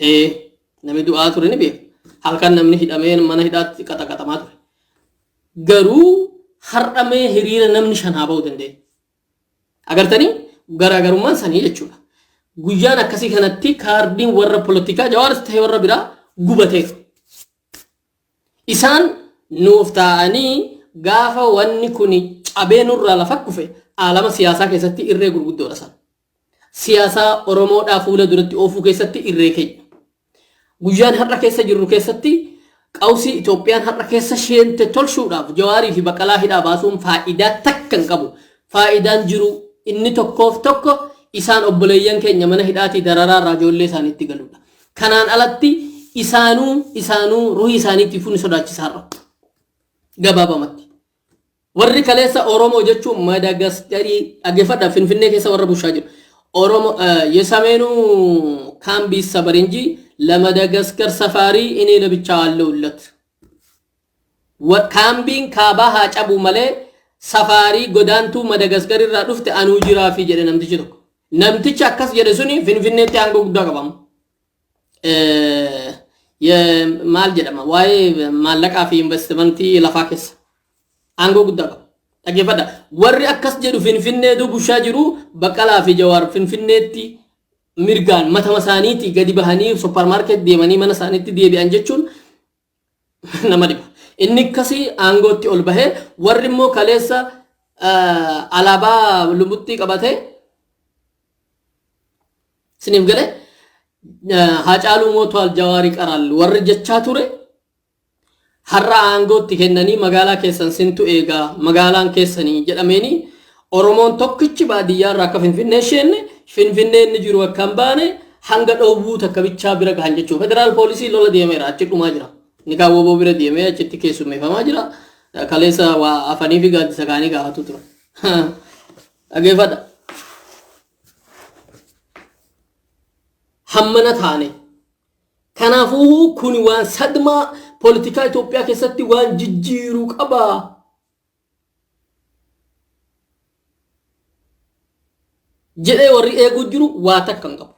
Ee, namni du'aa ture ni beeka. Halkan namni hidhamee mana hidhaatti qaxaqaxamaa ture. Garuu har'a mee hiriira namni 5 haa ba'uu danda'e. Agartanii, garaagarummaan sanii jechuudha. Guyyaan akkasii kanatti kaardiin warra polotikaa Jawaaris ta'e warra biraa gubateera. Isaan nuuf taa'anii gaafa wanni kun cabee nurraa lafa kufe, aalama siyaasaa keessatti irree gurguddoodha isaan. Siyaasaa Oromoodhaa fuula duratti oofuu keessatti irree keenya. Guyyaan har'a keessa jirru keessatti qawsii Itoophiyaan har'a keessa sheente tolchuudhaaf Jawaarii fi Baqqalaa hidhaa baasuun faayidaa takka hin qabu. Faayidaan jiru inni tokkoof tokko isaan obboleeyyan keenya mana hidhaatii dararaa irraa ijoollee isaaniitti galuudha. Kanaan alatti isaanuu ruhii isaaniitiifuu ni sodaachisa har'a. Gabaabamatti. Warri kaleessa Oromoo jechuun Madagaskarii dhaggeeffadha, Finfinnee keessa warra bushaa jiru. Oromoo የሰሜኑ ካምፕ ይሰበር እንጂ ለመደገስከር ሰፋሪ እኔ ለብቻ አለሁለት። Kaambiin kaabaa haa cabu malee safaarii godaantuu Madagaskar irraa dhufte anuu jiraafi jedhe namtichi tokko. Namtichi akkas jedhe suni Finfinneetti aangoo guddaa qabamu. Maal jedhama, waa'ee maallaqaa fi investimentii lafaa keessa aangoo guddaa qaba. Dhaggeeffadha. Warri akkas jedhu Finfinneetu bushaa jiru. Baqqalaa fi Jawaar Finfinneetti mirgaan matama isaaniitii gadi bahanii suppermaarket deemanii mana isaaniitti deebi'an jechuun nama dhiba. Inni akkasii aangootti ol bahee, warri immoo kaleessa alaabaa lumuxxii qabatee, isiniif galee, Haacaaluu ሞቷል Jawaar ይቀራል warri jechaa ture har'a aangootti kennanii magaalaa keessan sintu eegaa, magaalaan keessanii jedhameeni, Oromoon tokkichi baadiyyaa irraa akka Finfinnee sheenne, Finfinnee inni jiru akka hin baane hanga dhoowwuu takka bichaa bira gahan jechuudha. Federaal poolisii lola deemeera, achi dhumaa jira. Inni kaan woboo bira deemee achitti keessummeeffamaa jira. Kaleessa waa afanii fi gaaddisa kaanii gaafatu ture. Dhaggeeffadha. Hammana taane. Kanaafuu kun waan sadmaa poolitikaa Itoophiyaa keessatti waan jijjiiruu qaba. Jedhee warri eeguu jiru waa takka hin qabu.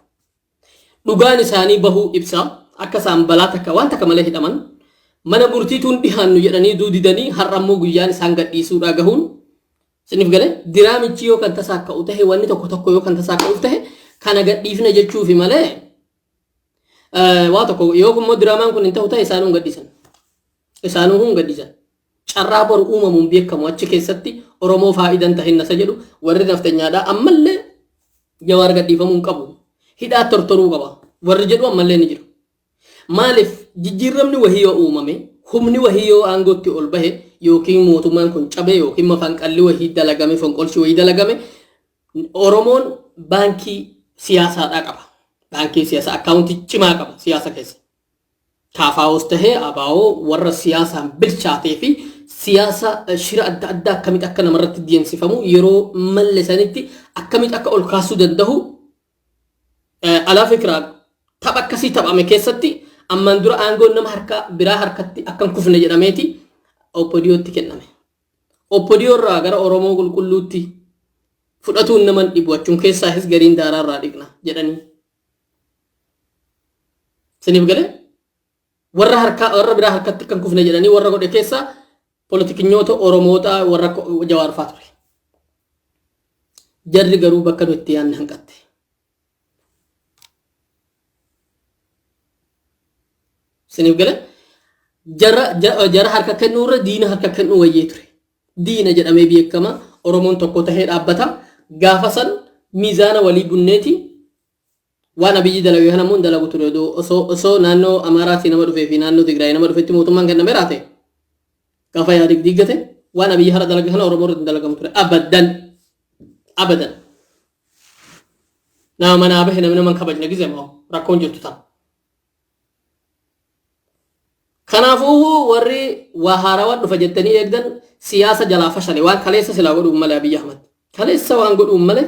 Dhugaan isaanii bahuu ibsa. Akka isaan balaa takka waan takka malee hidhaman. Mana murtiituun dhihaannu jedhanii duudidanii har'a immoo guyyaan isaan gadhiisuudhaa gahuun, isiniif galee, diraamichi yoo kan tasaa ka'u tahe, wanni tokko tokko yoo kan tasaa ka'uuf tahe, kana gadhiifna jechuufi malee waa tokko yoo immoo diraamaan kun hin ta'u tahe isaanuu hin gadhiisan. Isaanuu hin gadhiisan. Carraa boru uumamuun beekamu achi keessatti Oromoo faayidan tahinna isa jedhu warri naftanyaadhaa ammallee Jawaar gadhiifamuu hin qabu. Hidhaa tortoruu qaba. Warri jedhu ammallee ni jiru. Maaliif, jijjiirramni wahii yoo uumame, humni wahii yoo aangootti ol bahe, yookiin mootummaan kun cabe, yookiin mafanqalli wahii dalagame, fonqolchi wahii dalagame, Oromoon baankii siyaasaadhaa qaba. Baankii siyaasaa akkaawuntii cimaa qaba siyaasa keessa. KFOs tahee ABO warra siyaasaan bilchaatee fi siyaasa shira adda addaa akkamitti akka namarratti deemsifamu yeroo malle sanitti akkamitti akka ol kaasuu danda'u. Alaa fikiraa tapha akkasii taphame keessatti ammaan dura aangoon nama harka biraa harkatti akka hin kufne jedhameeti OPDOtti kenname. OPDO irraa gara Oromoo qulqulluutti fudhatuun nama hin dhibu, achuun keessaahis gariin daaraa irraa dhiqna jedhanii. Siniif galee warra harkaa warra biraa harkatti akka hin kufne jedhanii warra godhe keessaa politikinyoota Oromoota warra Jawaar fa'aa ture. Jarri garuu bakka nu itti yaadne hanqatte. Siniif galee jara harka kennuu irra diina harka kennuu wayyee ture. Diina jedhamee beekama. Oromoon tokko tahee dhaabbata. Gaafa san miizaana walii bunneeti waan Abiyyi dalage kana immoo hin dalagu ture. Osoo naannoo Amaaraatii nama dhufee fi naannoo Tigraay nama dhufetti mootummaan kenname raate gaafa Yaadig diiggate waan Abiyyi hara dalage kana Oromoo irratti hin dalagamu ture. Abadan. Abadan. Nama manaa bahe namni nama hin kabajne gizee moo rakkoon jirtu ta'a. Kanaafuu warri waa haarawaa dhufa jettanii eegdan siyaasa jalaa fashale waan kaleessa silaa godhuun malee Abiyyi Ahmad. Kaleessa waan godhuun malee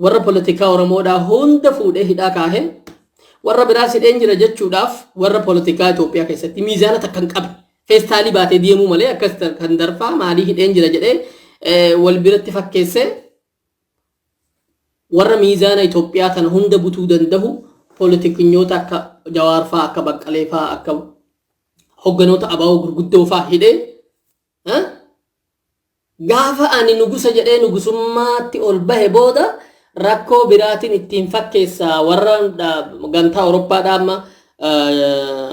warra politikaa Oromoodhaa hunda fuudhee hidhaa kaahee warra biraas hidheen jira jechuudhaaf warra politikaa Itoophiyaa keessatti miizaana takka hin qabne feestaalii baatee deemuu malee akkas kan darfaa maalii hidheen jira jedhee wal biratti fakkeessee warra miizaana Itoophiyaa kana hunda butuu danda'u politikinyoota akka Jawaar faa, akka Baqqalee faa, akka hogganoota ABO gurguddoo faa hidhee gaafa ani nugusa jedhee nugusummaatti ol bahe booda rakkoo biraatiin ittiin fakkeessa warra gamtaa Awurooppaadhaa amma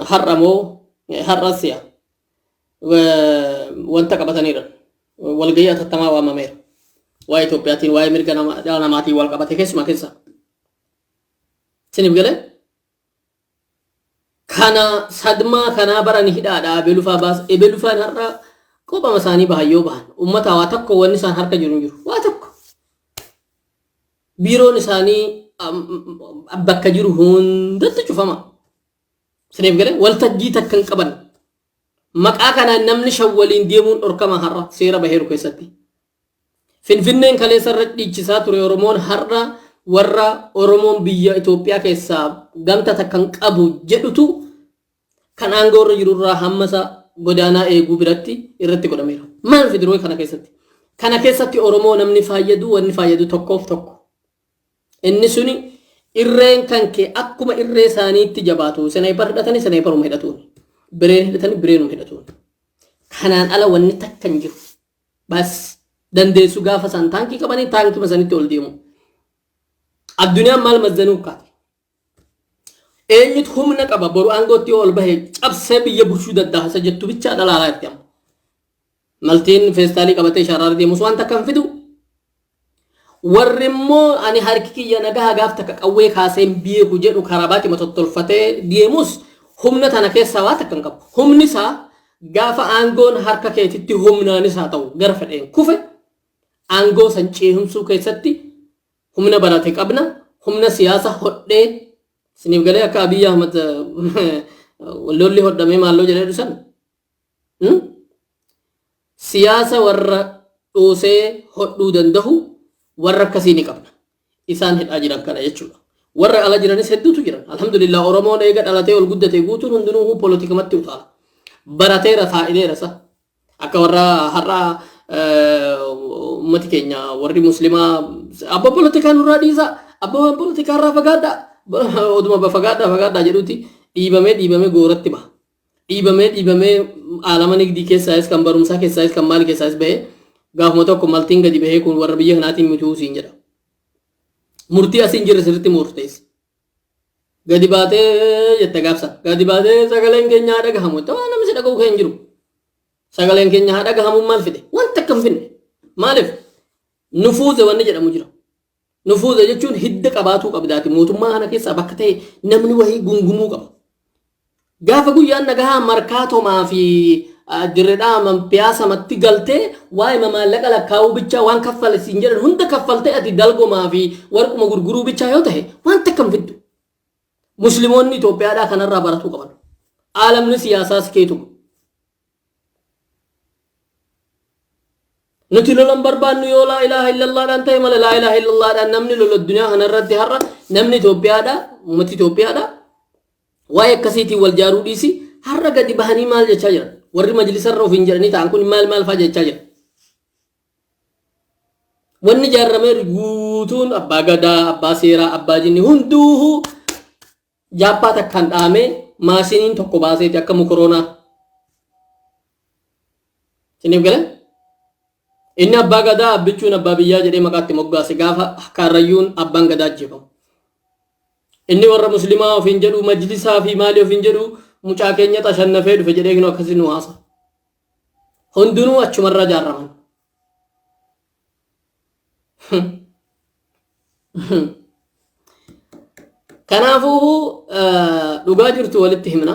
har'a moo har'a si'a wanta qabataniiran walgahii atattamaa waamameera. Waa'ee Itoophiyaatiin waa'ee mirga dhala namaatiin wal qabate keessumaa keessa. Isiniif galee? Kana sadmaa kanaa barani hidhaadha ebelufaa baas ebelufaan har'a qophama isaanii bahan yoo bahan uummata waa tokko wanni isaan harka jiru hin jiru waa tokko. Biiroon isaanii bakka jiru hundatti cufama. Isiniif galee waltajjii takka hin qaban. Maqaa kanaan namni shan waliin deemuun dhorkama har'a seera baheeru keessatti. Finfinneen kaleessa irra dhiichisaa ture Oromoon har'a warra Oromoon biyya Itoophiyaa keessaa gamta takka hin qabu jedhutu kan aangoo irra jiru irraa hamma isa godaanaa eeguu biratti irratti godhameera. Maal fidiroo kana keessatti? Kana keessatti Oromoo namni faayyadu wanni faayyadu tokkoof tokko. Inni suni irreen kan kee akkuma irree isaaniitti jabaatu sniper hidhatanii sniperuma hidhatuun. Bireen hidhatanii bireenuma hidhatuun. Kanaan ala wanni takka hin jiru. Bas dandeessu gaafa isaan taankii qabanii taankima sanitti ol deemu. Addunyaan maal mazzanuu kaate? Eenyutu humna qaba boru aangootti yoo ol bahe cabsee biyya bulchuu danda'a isa jettu bichaa dhalaalaa itti amma. Maltiin feestaalii qabatee sharaara deemus waan takka hin fidu. Warri immoo ani harki kiyya nagaha gaaf takka qawwee kaasee hin beeku jedhu karabaatima tottolfatee deemus humna tana keessaa waa takka hin qabu. Humni isaa gaafa aangoon harka keetitti humnaanis haa ta'u gara fedheen kufe aangoo san ceehumsuu keessatti humna barate qabna, humna siyaasa hodhee isiniif galee akka Abiyyi Ahmad lolli hodhamee maalloo jedhee dhusan. Siyaasa warra dhoosee hodhuu dandahu warra akkasii ni qabna. Isaan hidhaa jiran kana jechuudha. Warra ala jiranis hedduutu jiran. Alhamdulillah Oromoon eega dhalatee ol guddate guutuun hundinuu poolitikamatti utaala. Barateera faa'ideera isa. Akka warra har'a ummati keenya warri muslimaa abba poolitikaa nurraa dhiisaa abba poolitikaa irraa fagaadhaa oduma fagaadhaa fagaadhaa jedhuuti dhiibamee dhiibamee gooratti baha. Dhiibamee dhiibamee aalama nigdii keessaayis kan barumsaa keessaayis kan maali keessaayis bahee gaafuma tokko maltiin gadi bahee kun warra biyya kanaatiin mituu siin jedha. Murtii asiin jirre sirriitti murteessa. Gadi baatee jette gaafsa. Gadi baatee sagaleen keenya haa dhagahamu. Ta'aa namni si dhaga'u kee hin jiru. Sagaleen keenya haa dhagahamu maal fide? Wanta akka hin finne. Maaliif? Nufuuze wanni jedhamu jira. Nufuuza jechuun hidda qabaatuu qabdaati. Mootummaa kana keessaa bakka ta'e namni wahii gungumuu qaba. Gaafa guyyaan nagahaa markaatomaa fi dirredhaa piyaasamatti galtee waa'ee maallaqa lakkaa'uu bichaa waan kaffale siin jedhan hunda kaffaltee ati dalgomaa fi warquma gurguruu bichaa yoo ta'e waan takka hin fiddu. Musliimoonni Itoophiyaadhaa kanarraa baratuu qaban. Aalamni siyaasaas keetuma. Nuti lolan barbaannu yoo laa ilaaha illallaadhaan ta'e malee, laa ilaaha illallaadhaan namni lola addunyaa kanarratti har'a namni Itoophiyaadha, uummati Itoophiyaadha. Waa'ee akkasiitiin wal jaaruu dhiisi, har'a gadi bahanii maal jechaa jiran? Warri majlisarra ofiin jedhanii ta'an kun maal maal fa'aa jechaa jiran? Wanni ijaarameeru guutuun abbaa gadaa, abbaa seeraa, abbaa jinni hunduuhu jaappaa takkaan dhahamee maashiniin tokko baaseeti akka mukoroonaa. Isiniif galee? Inni abbaa gadaa abbichuun abbaa biyyaa jedhee maqaatti moggaase gaafa Kaarrayyuun abbaan gadaa ajjeefamu. Inni warra muslimaa ofiin jedhu, majlisaa fi maalii ofiin jedhu, mucaa keenya xashannafee dhufe jedhee kinoo akkasii nu haasa. Hundinuu achumarra ijaaraman. Kanaafuu dhugaa jirtu walitti himna.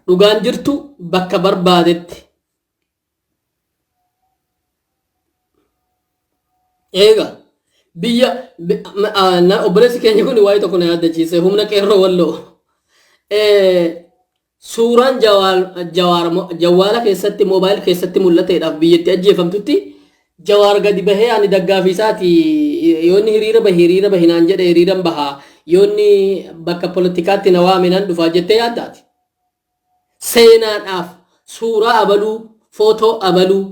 Dhugaan jirtu bakka barbaadetti. Eega biyya obboleessi keenya kun waa'ee tokko na yaaddachiise, humna qeerroo walloo. Suuraan Jawaar jawwaala keessatti, moobaayil keessatti mul'ateedhaaf biyyatti ajjeefamtutti Jawaar gadi bahee ani daggaafiisaati, yoo inni hiriira bahi hiriira bahi naan jedhe hiriiran bahaa, yoo inni bakka poolitikaatti na waame nan dhufaa jettee yaaddaati. Seenaadhaaf suuraa abaluu, footoo abaluu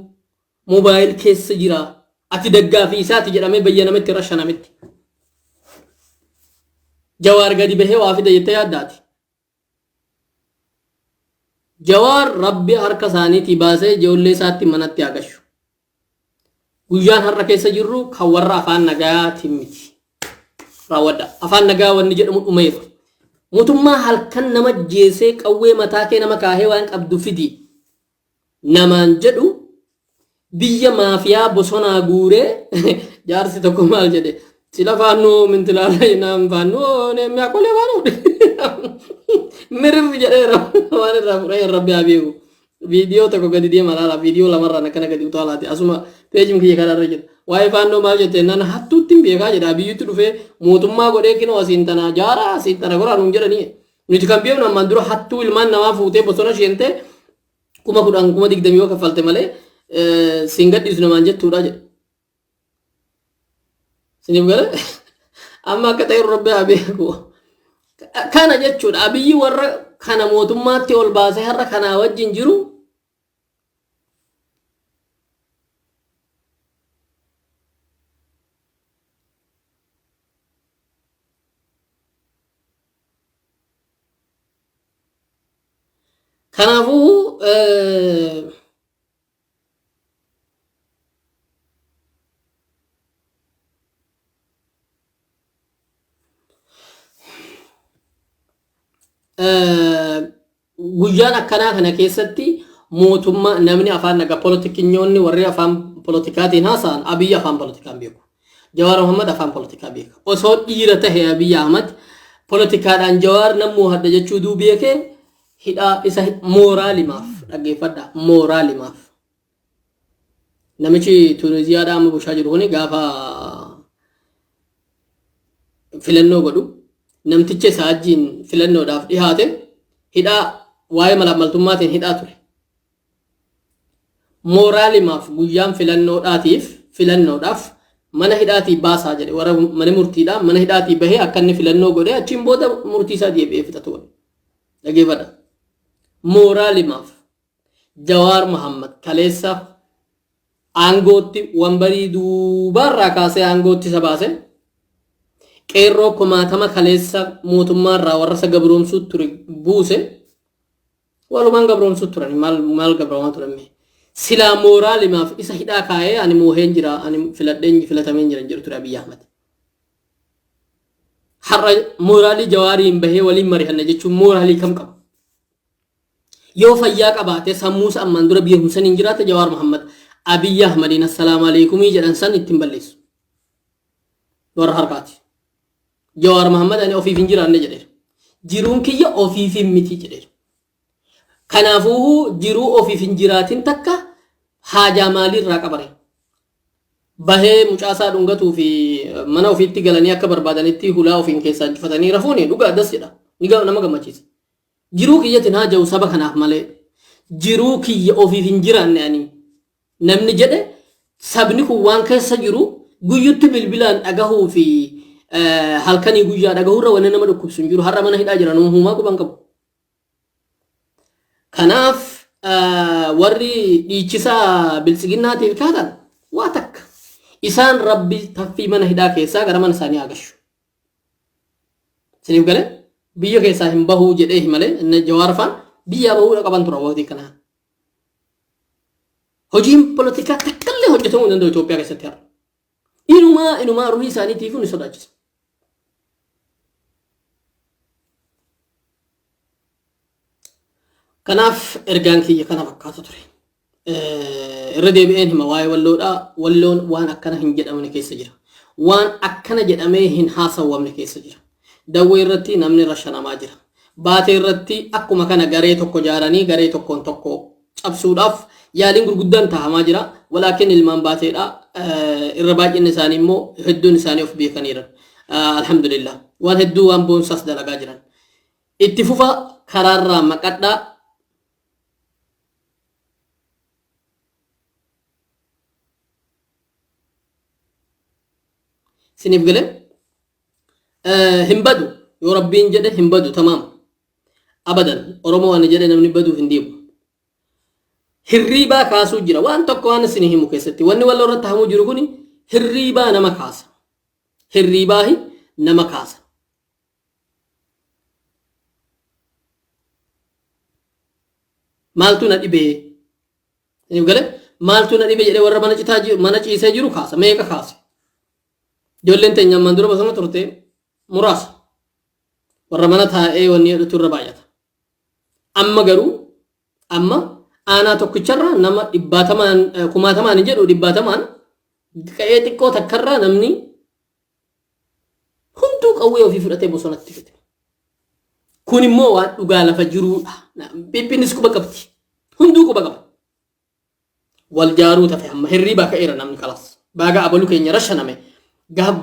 moobaayil keessa jira, ati daggaafiisaati jedhamee bayya namatti rashanametti. Jawaar gadi bahee waa fida jettee yaaddaati. Jawaar Rabbi harka isaaniitii baasee ijoollee isaatti manatti haa gashu. Guyyaan har'a keessa jirru kan warra afaan nagayaatiin miti. Raawwadha. Afaan nagaa wanni jedhamu dhumeera. Mootummaa halkan nama jeesee qawwee mataa kee nama kaahee waan qabdu fidi namaan jedhu, biyya maafiyaa bosonaa guuree, jaarsi tokko maal jedhe sila, faannoo mintilaala naan faannoo mi'aakolee faannoo mirir jedheera, waan irraa fudhee rabbi haa beeku. Viidiyoo tokko gadi deema laala, viidiyoo lamarraan akkana gadi utaalaati, asuma peejim kiyya kanarra jira. Waa'ee faannoo maal jette naan, hattuutti hin beekaa jedha. Biyyutti dhufee mootummaa godhee kinoo asiin tana jaara, asiin tana goraa nuun jedhanii, nuti kan beeknu ammaan dura hattuu ilmaan namaa fuutee bosona sheentee 10,000, 20,000 yoo kaffalte malee siin gadhiisu namaan jettuudha jedhe. Siniif gale, amma akka ta'e rabbi haa beeku. Kana jechuudha, Abiyyi warra kana mootummaatti ol baasee har'a kanaa wajjin jiru. Kanaafuu guyyaan akkanaa kana keessatti mootummaa namni afaan nagaa, polotikinyoonni warri afaan polotikaatiin haasa'an, Abiyyi afaan polotikaa hin beeku. Jawaar Mohammad afaan polotikaa beeka. Osoo dhiira tahe Abiyyi Ahmad polotikaadhaan Jawaar nan moohadha jechuu duu beekee hidhaa isa mooraalimaaf, dhaggeeffadha, mooraalimaaf. Namichi Tuuniziyaadhaa amma bushaa jiru kuni gaafa filannoo godhu namticha isaa wajjin filannoodhaaf dhihaate hidhaa waa'ee malaammaltummaatiin hidhaa ture. Mooraalimaaf guyyaan filannoodhaatiif filannoodhaaf mana hidhaatii baasaa jedhe, warra mana murtiidhaa mana hidhaatii bahee akka inni filannoo godhee achiin booda murtii isaa deebi'ee fixatu godhe. Dhaggeeffadha. Mooraalimaaf Jawaar Mohammad kaleessa aangootti wambarii duubaarraa kaasee aangootti isa baase, qeerroo kumaatama kaleessa mootummaarraa warra isa gabroomsuu ture buuse, walumaan gabroomsuu turan, maal maal gabroomaa turan mee? Silaa mooraalimaaf isa hidhaa kaa'ee ani mooheen jira, ani filadheen filatameen jira jedhu ture Abiyyi Ahmad. Har'a mooraalii Jawaariin bahee waliin mari'anna jechuun mooraalii kam qaba? Yoo fayyaa qabaate, sammuusa ammaan dura beekumsan hin jiraate, Jawaar Mohammad Abiyyi Ahmadiin assalaamu alaikumii jedhan san ittiin balleessu. Warra harkaati. Jawaar Mohammad ani ofiif hin jiraanne jedheera. Jiruun kiyya ofiif hin miti jedheera. Kanaafuu jiruu ofiif hin jiraatin takka haajaa maaliirraa qabare? Bahee mucaasaa dhungatuu fi mana ofiitti galanii akka barbaadanitti hulaa ofiin keessaa cufatanii rafuuni dhugaa das jedha. Ni nama gammachiisa. Jiruu kiyyatiin haa jiru saba kanaaf malee jiruu kiyya ofiif hin jiraanne ani namni jedhe. Sabni kun waan keessa jiru guyyutti bilbilaan dhagahuu fi halkanii guyyaa dhagahuurra wanni nama dhukkubsu hin jiru. Har'a mana hidhaa jiran uumaa quban qabu. Kanaaf warri dhiichisaa biltsiginnaatiif kaatan waa takka. Isaan Rabbi taffii mana hidhaa keessaa gara mana isaanii haa gashu. Isiniif galee biyya keessaa hin bahuu jedhee himalee inni Jawaar faan biyyaa bahuudha qaban tura waqtii kanaa. Hojiin polotikaa takkallee hojjetamuu hin danda'u Itoophiyaa keessatti har'a. Inumaa inumaa ruhii isaaniitiifuu ni sodaachisa. Kanaaf ergaan kiyya kana fakkaata ture. Irra deebi'een hima waa'ee walloodhaa. Walloon waan akkana hin jedhamne keessa jira. Waan akkana jedhamee hin haasawwamne keessa jira. Dawwee irratti namni rashanamaa jira. Baatee irratti akkuma kana garee tokko jaaranii garee tokkoon tokko cabsuudhaaf yaaliin gurguddaan tahamaa jira. Walaakin ilmaan baateedha. Irra baay'inni isaanii immoo hedduun isaanii of beekaniiran. Alhamdulillah. Waan hedduu waan boonsaas dalagaa jiran. Itti fufa karaarraa maqadhaa. Siniif galee hin badu yoo Rabbiin jedhe hin badu tamaam abadan. Oromoo ani jedhe namni baduuf hin deemu. Hirriibaa kaasuu jira waan tokko waan isin himu keessatti wanni wal irratti hamuu jiru kuni hirriibaa nama kaasa. Hirriibaahi nama kaasa. Maaltu na dhibee? Isiniif galee? Maaltu na dhibe jedhee warra mana citaa jiru, mana ciisee jiru kaasa. Meeqa kaase? Ijoolleen teenya ammaan dura bosona turte muraasa. Warra mana taa'ee wanni jedhutu irra baay'ata. Amma garuu amma aanaa tokkicharraa nama dhibbaatamaan kumaatamaan hin jedhu dhibbaatamaan qa'ee xiqqoo takkarraa namni hunduu qawwee ofii fudhatee bosonatti fite. Kun immoo waan dhugaa lafa jiruudha. Phiphinis quba qabdi. Hunduu quba qaba. Wal jaaruu tafe amma hirriibaa ka'eera namni kalas. Baaga abalu keenya rashaname.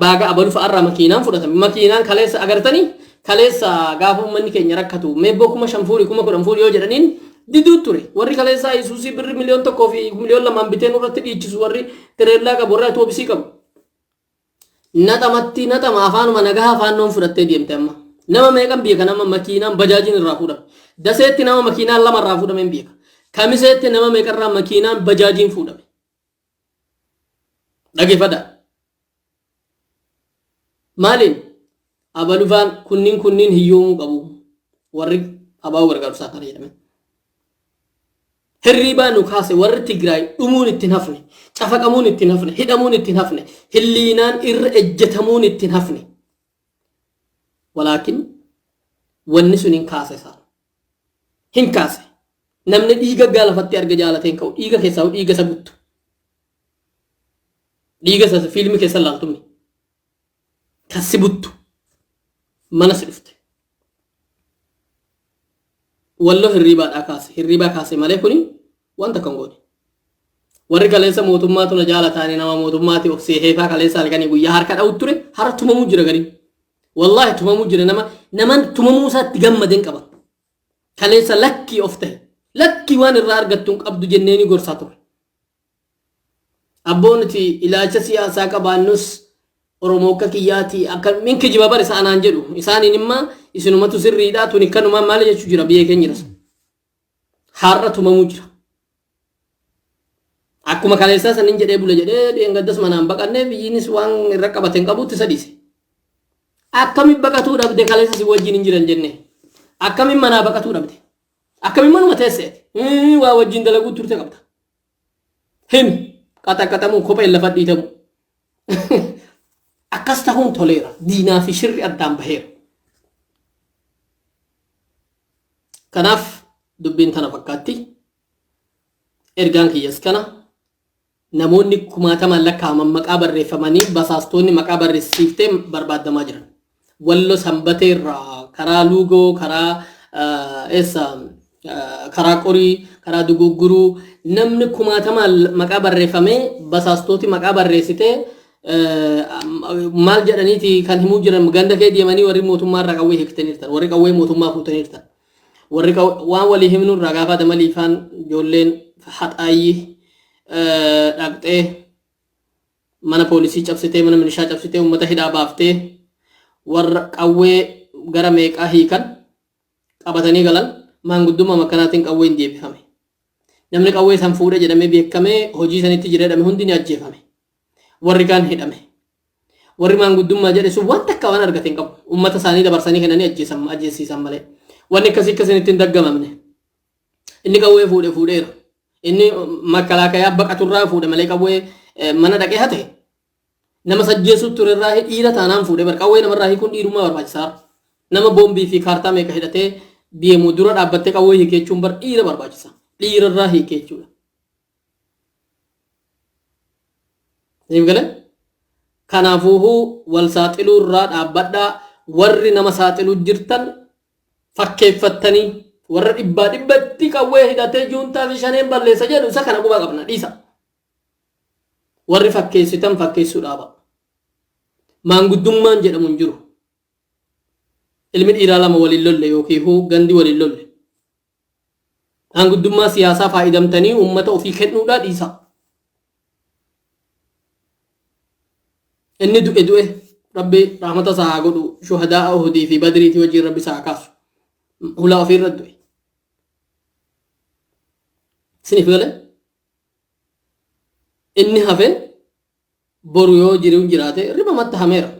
Baaga abalu fa'arraa makiinaan fudhatame. Makiinaan kaleessa agartanii kaleessa gaafa uummanni keenya rakkatu meebboo 5,000 fuudhi 10,000 fuudhi yoo jedhaniin diduu ture. Warri kaleessaa Isuusii birri 1,000,000 fi 2,000,000 bitee nurratti dhiichisu warri tireellaa qabu warri atoobisii qabu. Naxamatti naxama afaanuma nagahaa faannoon fudhattee deemte amma. Nama meeqan beeka nama makiinaan bajaajiin irraa fuudhame. Daseetti nama makiinaan lama irraa fuudhameen beeka. Kamiseetti nama meeqarraa makiinaan bajaajiin fuudhame. Dhageeffadhaa. Maaliin abalufaan kunniin kunniin hiyyoomuu qabu warri abaa'uu gargaarsaa kana jedhame. Hirriibaa nu kaase warri Tigraay dhumuun itti hin hafne, cafaqamuun itti hin hafne, hidhamuun itti hin hafne, hilliinaan irra ejjetamuun itti hin hafne. Walaakin wanni sun hin kaase isaan. Hin kaase. Namni dhiiga gaalafatti arga jaalatee hin ka'u. Dhiiga keessaa dhiiga isa buttu. Dhiiga isa fiilmii keessa laaltumni. Kan si buttu. Mana si dhufte. Walloo hirriibaadhaa kaase. Hirriibaa kaase malee kuni wanta kan goone. Warri kaleessa mootummaatu na jaalataani nama mootummaati of seeheefaa kaleessa halkanii guyyaa harka dha'u ture har'a tumamuu jira gariin. Wallaahi tumamuu jira nama naman tumamuu isaatti gammadeen qaba. Kaleessa lakkii of tahe. Lakkii waan irraa argattu hin qabdu jenneeni gorsaa ture. Abboo nuti ilaalcha siyaasaa qabaannus Oromoo akka kiyyaati akka min kijiba bar isa anaan jedhu isaaniin immaa isinumatu sirriidha tuni kanumaa maali jechuu jira biyya keenya jira. Har'a tumamuu jira. Akkuma kaleessaa sanin jedhee bula jedhee dheengaddas manaan baqannee biyyiinis waan irra qabate hin qabutti isa dhiise. Akkamiin baqatuu dhabde kaleessa si wajjin hin jiran jenne. Akkamiin manaa baqatuu dhabde. Akkamiin manuma teesseeti. Waa wajjin dalaguu turte qabda. Himi qaxaqaxamuu kopheen lafa dhiitamu. Akkas tahuun toleera. Diinaa fi shirri addaan baheera. Kanaaf dubbiin tana fakkaatti. Ergaan kiyyas kana. Namoonni kumaatamaan lakkaa'aman maqaa barreeffamanii basaastoonni maqaa barreessiiftee barbaadamaa jiran. Wallo Sanbatee irraa karaa Luugoo, karaa eessa karaa Qorii, karaa Dugugguruu namni kumaatamaan maqaa barreeffamee basaastooti maqaa barreessitee maal jedhaniiti kan himuu jiran ganda kee deemanii warri mootummaa irraa qawwee hiiktaniirtan warri qawwee mootummaa fuutaniirtan warri waan walii himnu irraa gaafa damaliifaan ijoolleen haxaayyii dhaqxee Mana poolisii cabsitee, mana milishaa cabsitee, uummata hidhaa baaftee, warra qawwee gara meeqaa hiikan qabatanii galan maanguddummaa makkanaatiin qawween deebifame. Namni qawwee san fuudhe jedhamee beekamee hojii sanitti jira jedhame hundi ni ajjeefame. Warri kaan hidhame. Warri maanguddummaa jedhe sun waan takka waan argate hin qabu. Uummata isaanii dabarsanii kennanii ajjeesan ajjeesiisan malee. Wanni akkasii akkasinitti hin daggamamne. Inni qawwee fuudhe fuudheera. Inni makkalaakayaa baqaturraa fuudhe malee qawwee mana dhaqee hate. Nama sajjeessu turerraa dhiira taanaan fuudhe bar qawwee namarraa hiikuun dhiirummaa barbaachisaa. Nama boombii fi kaartaa meeqa hidhatee deemu dura dhaabbattee qawwee hiike jechuun bar dhiira barbaachisa. Dhiirarraa hiike jechuudha. Siif galee? Kanaafuu wal saaxiluu irraa dhaabbadhaa. Warri nama saaxiluu jirtan fakkeeffattanii warra dhibbaa dhibbatti qawwee hidhatee juuntaa fi shaneen balleessa jedhu isa kana quba qabna dhiisa. Warri fakkeessitan fakkeessuu dhaaba. Maanguddummaan jedhamu hin jiru. Ilmi dhiiraa lama waliin lolle yookiin gandi waliin lolle. Maanguddummaa siyaasaa faayidamtanii uummata ofii kennuudhaa dhiisa. Inni du'e du'e, Rabbi rahmata isaa haa godhu, shuhadaa Uhudii fi Badriitii wajjin Rabbi isaa haa kaasu. Hulaa ofii irra du'e. Isiniif galee? Inni hafe boru yoo jiruun jiraate ribamatti hameera.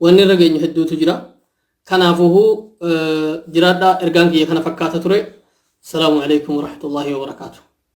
Wanni irra geenyu hedduutu jira. Kanaafuu jiraadhaa, ergaan kiyya kana fakkaata ture. Salaamu alaikum warahmatullahi wabarakaatuh.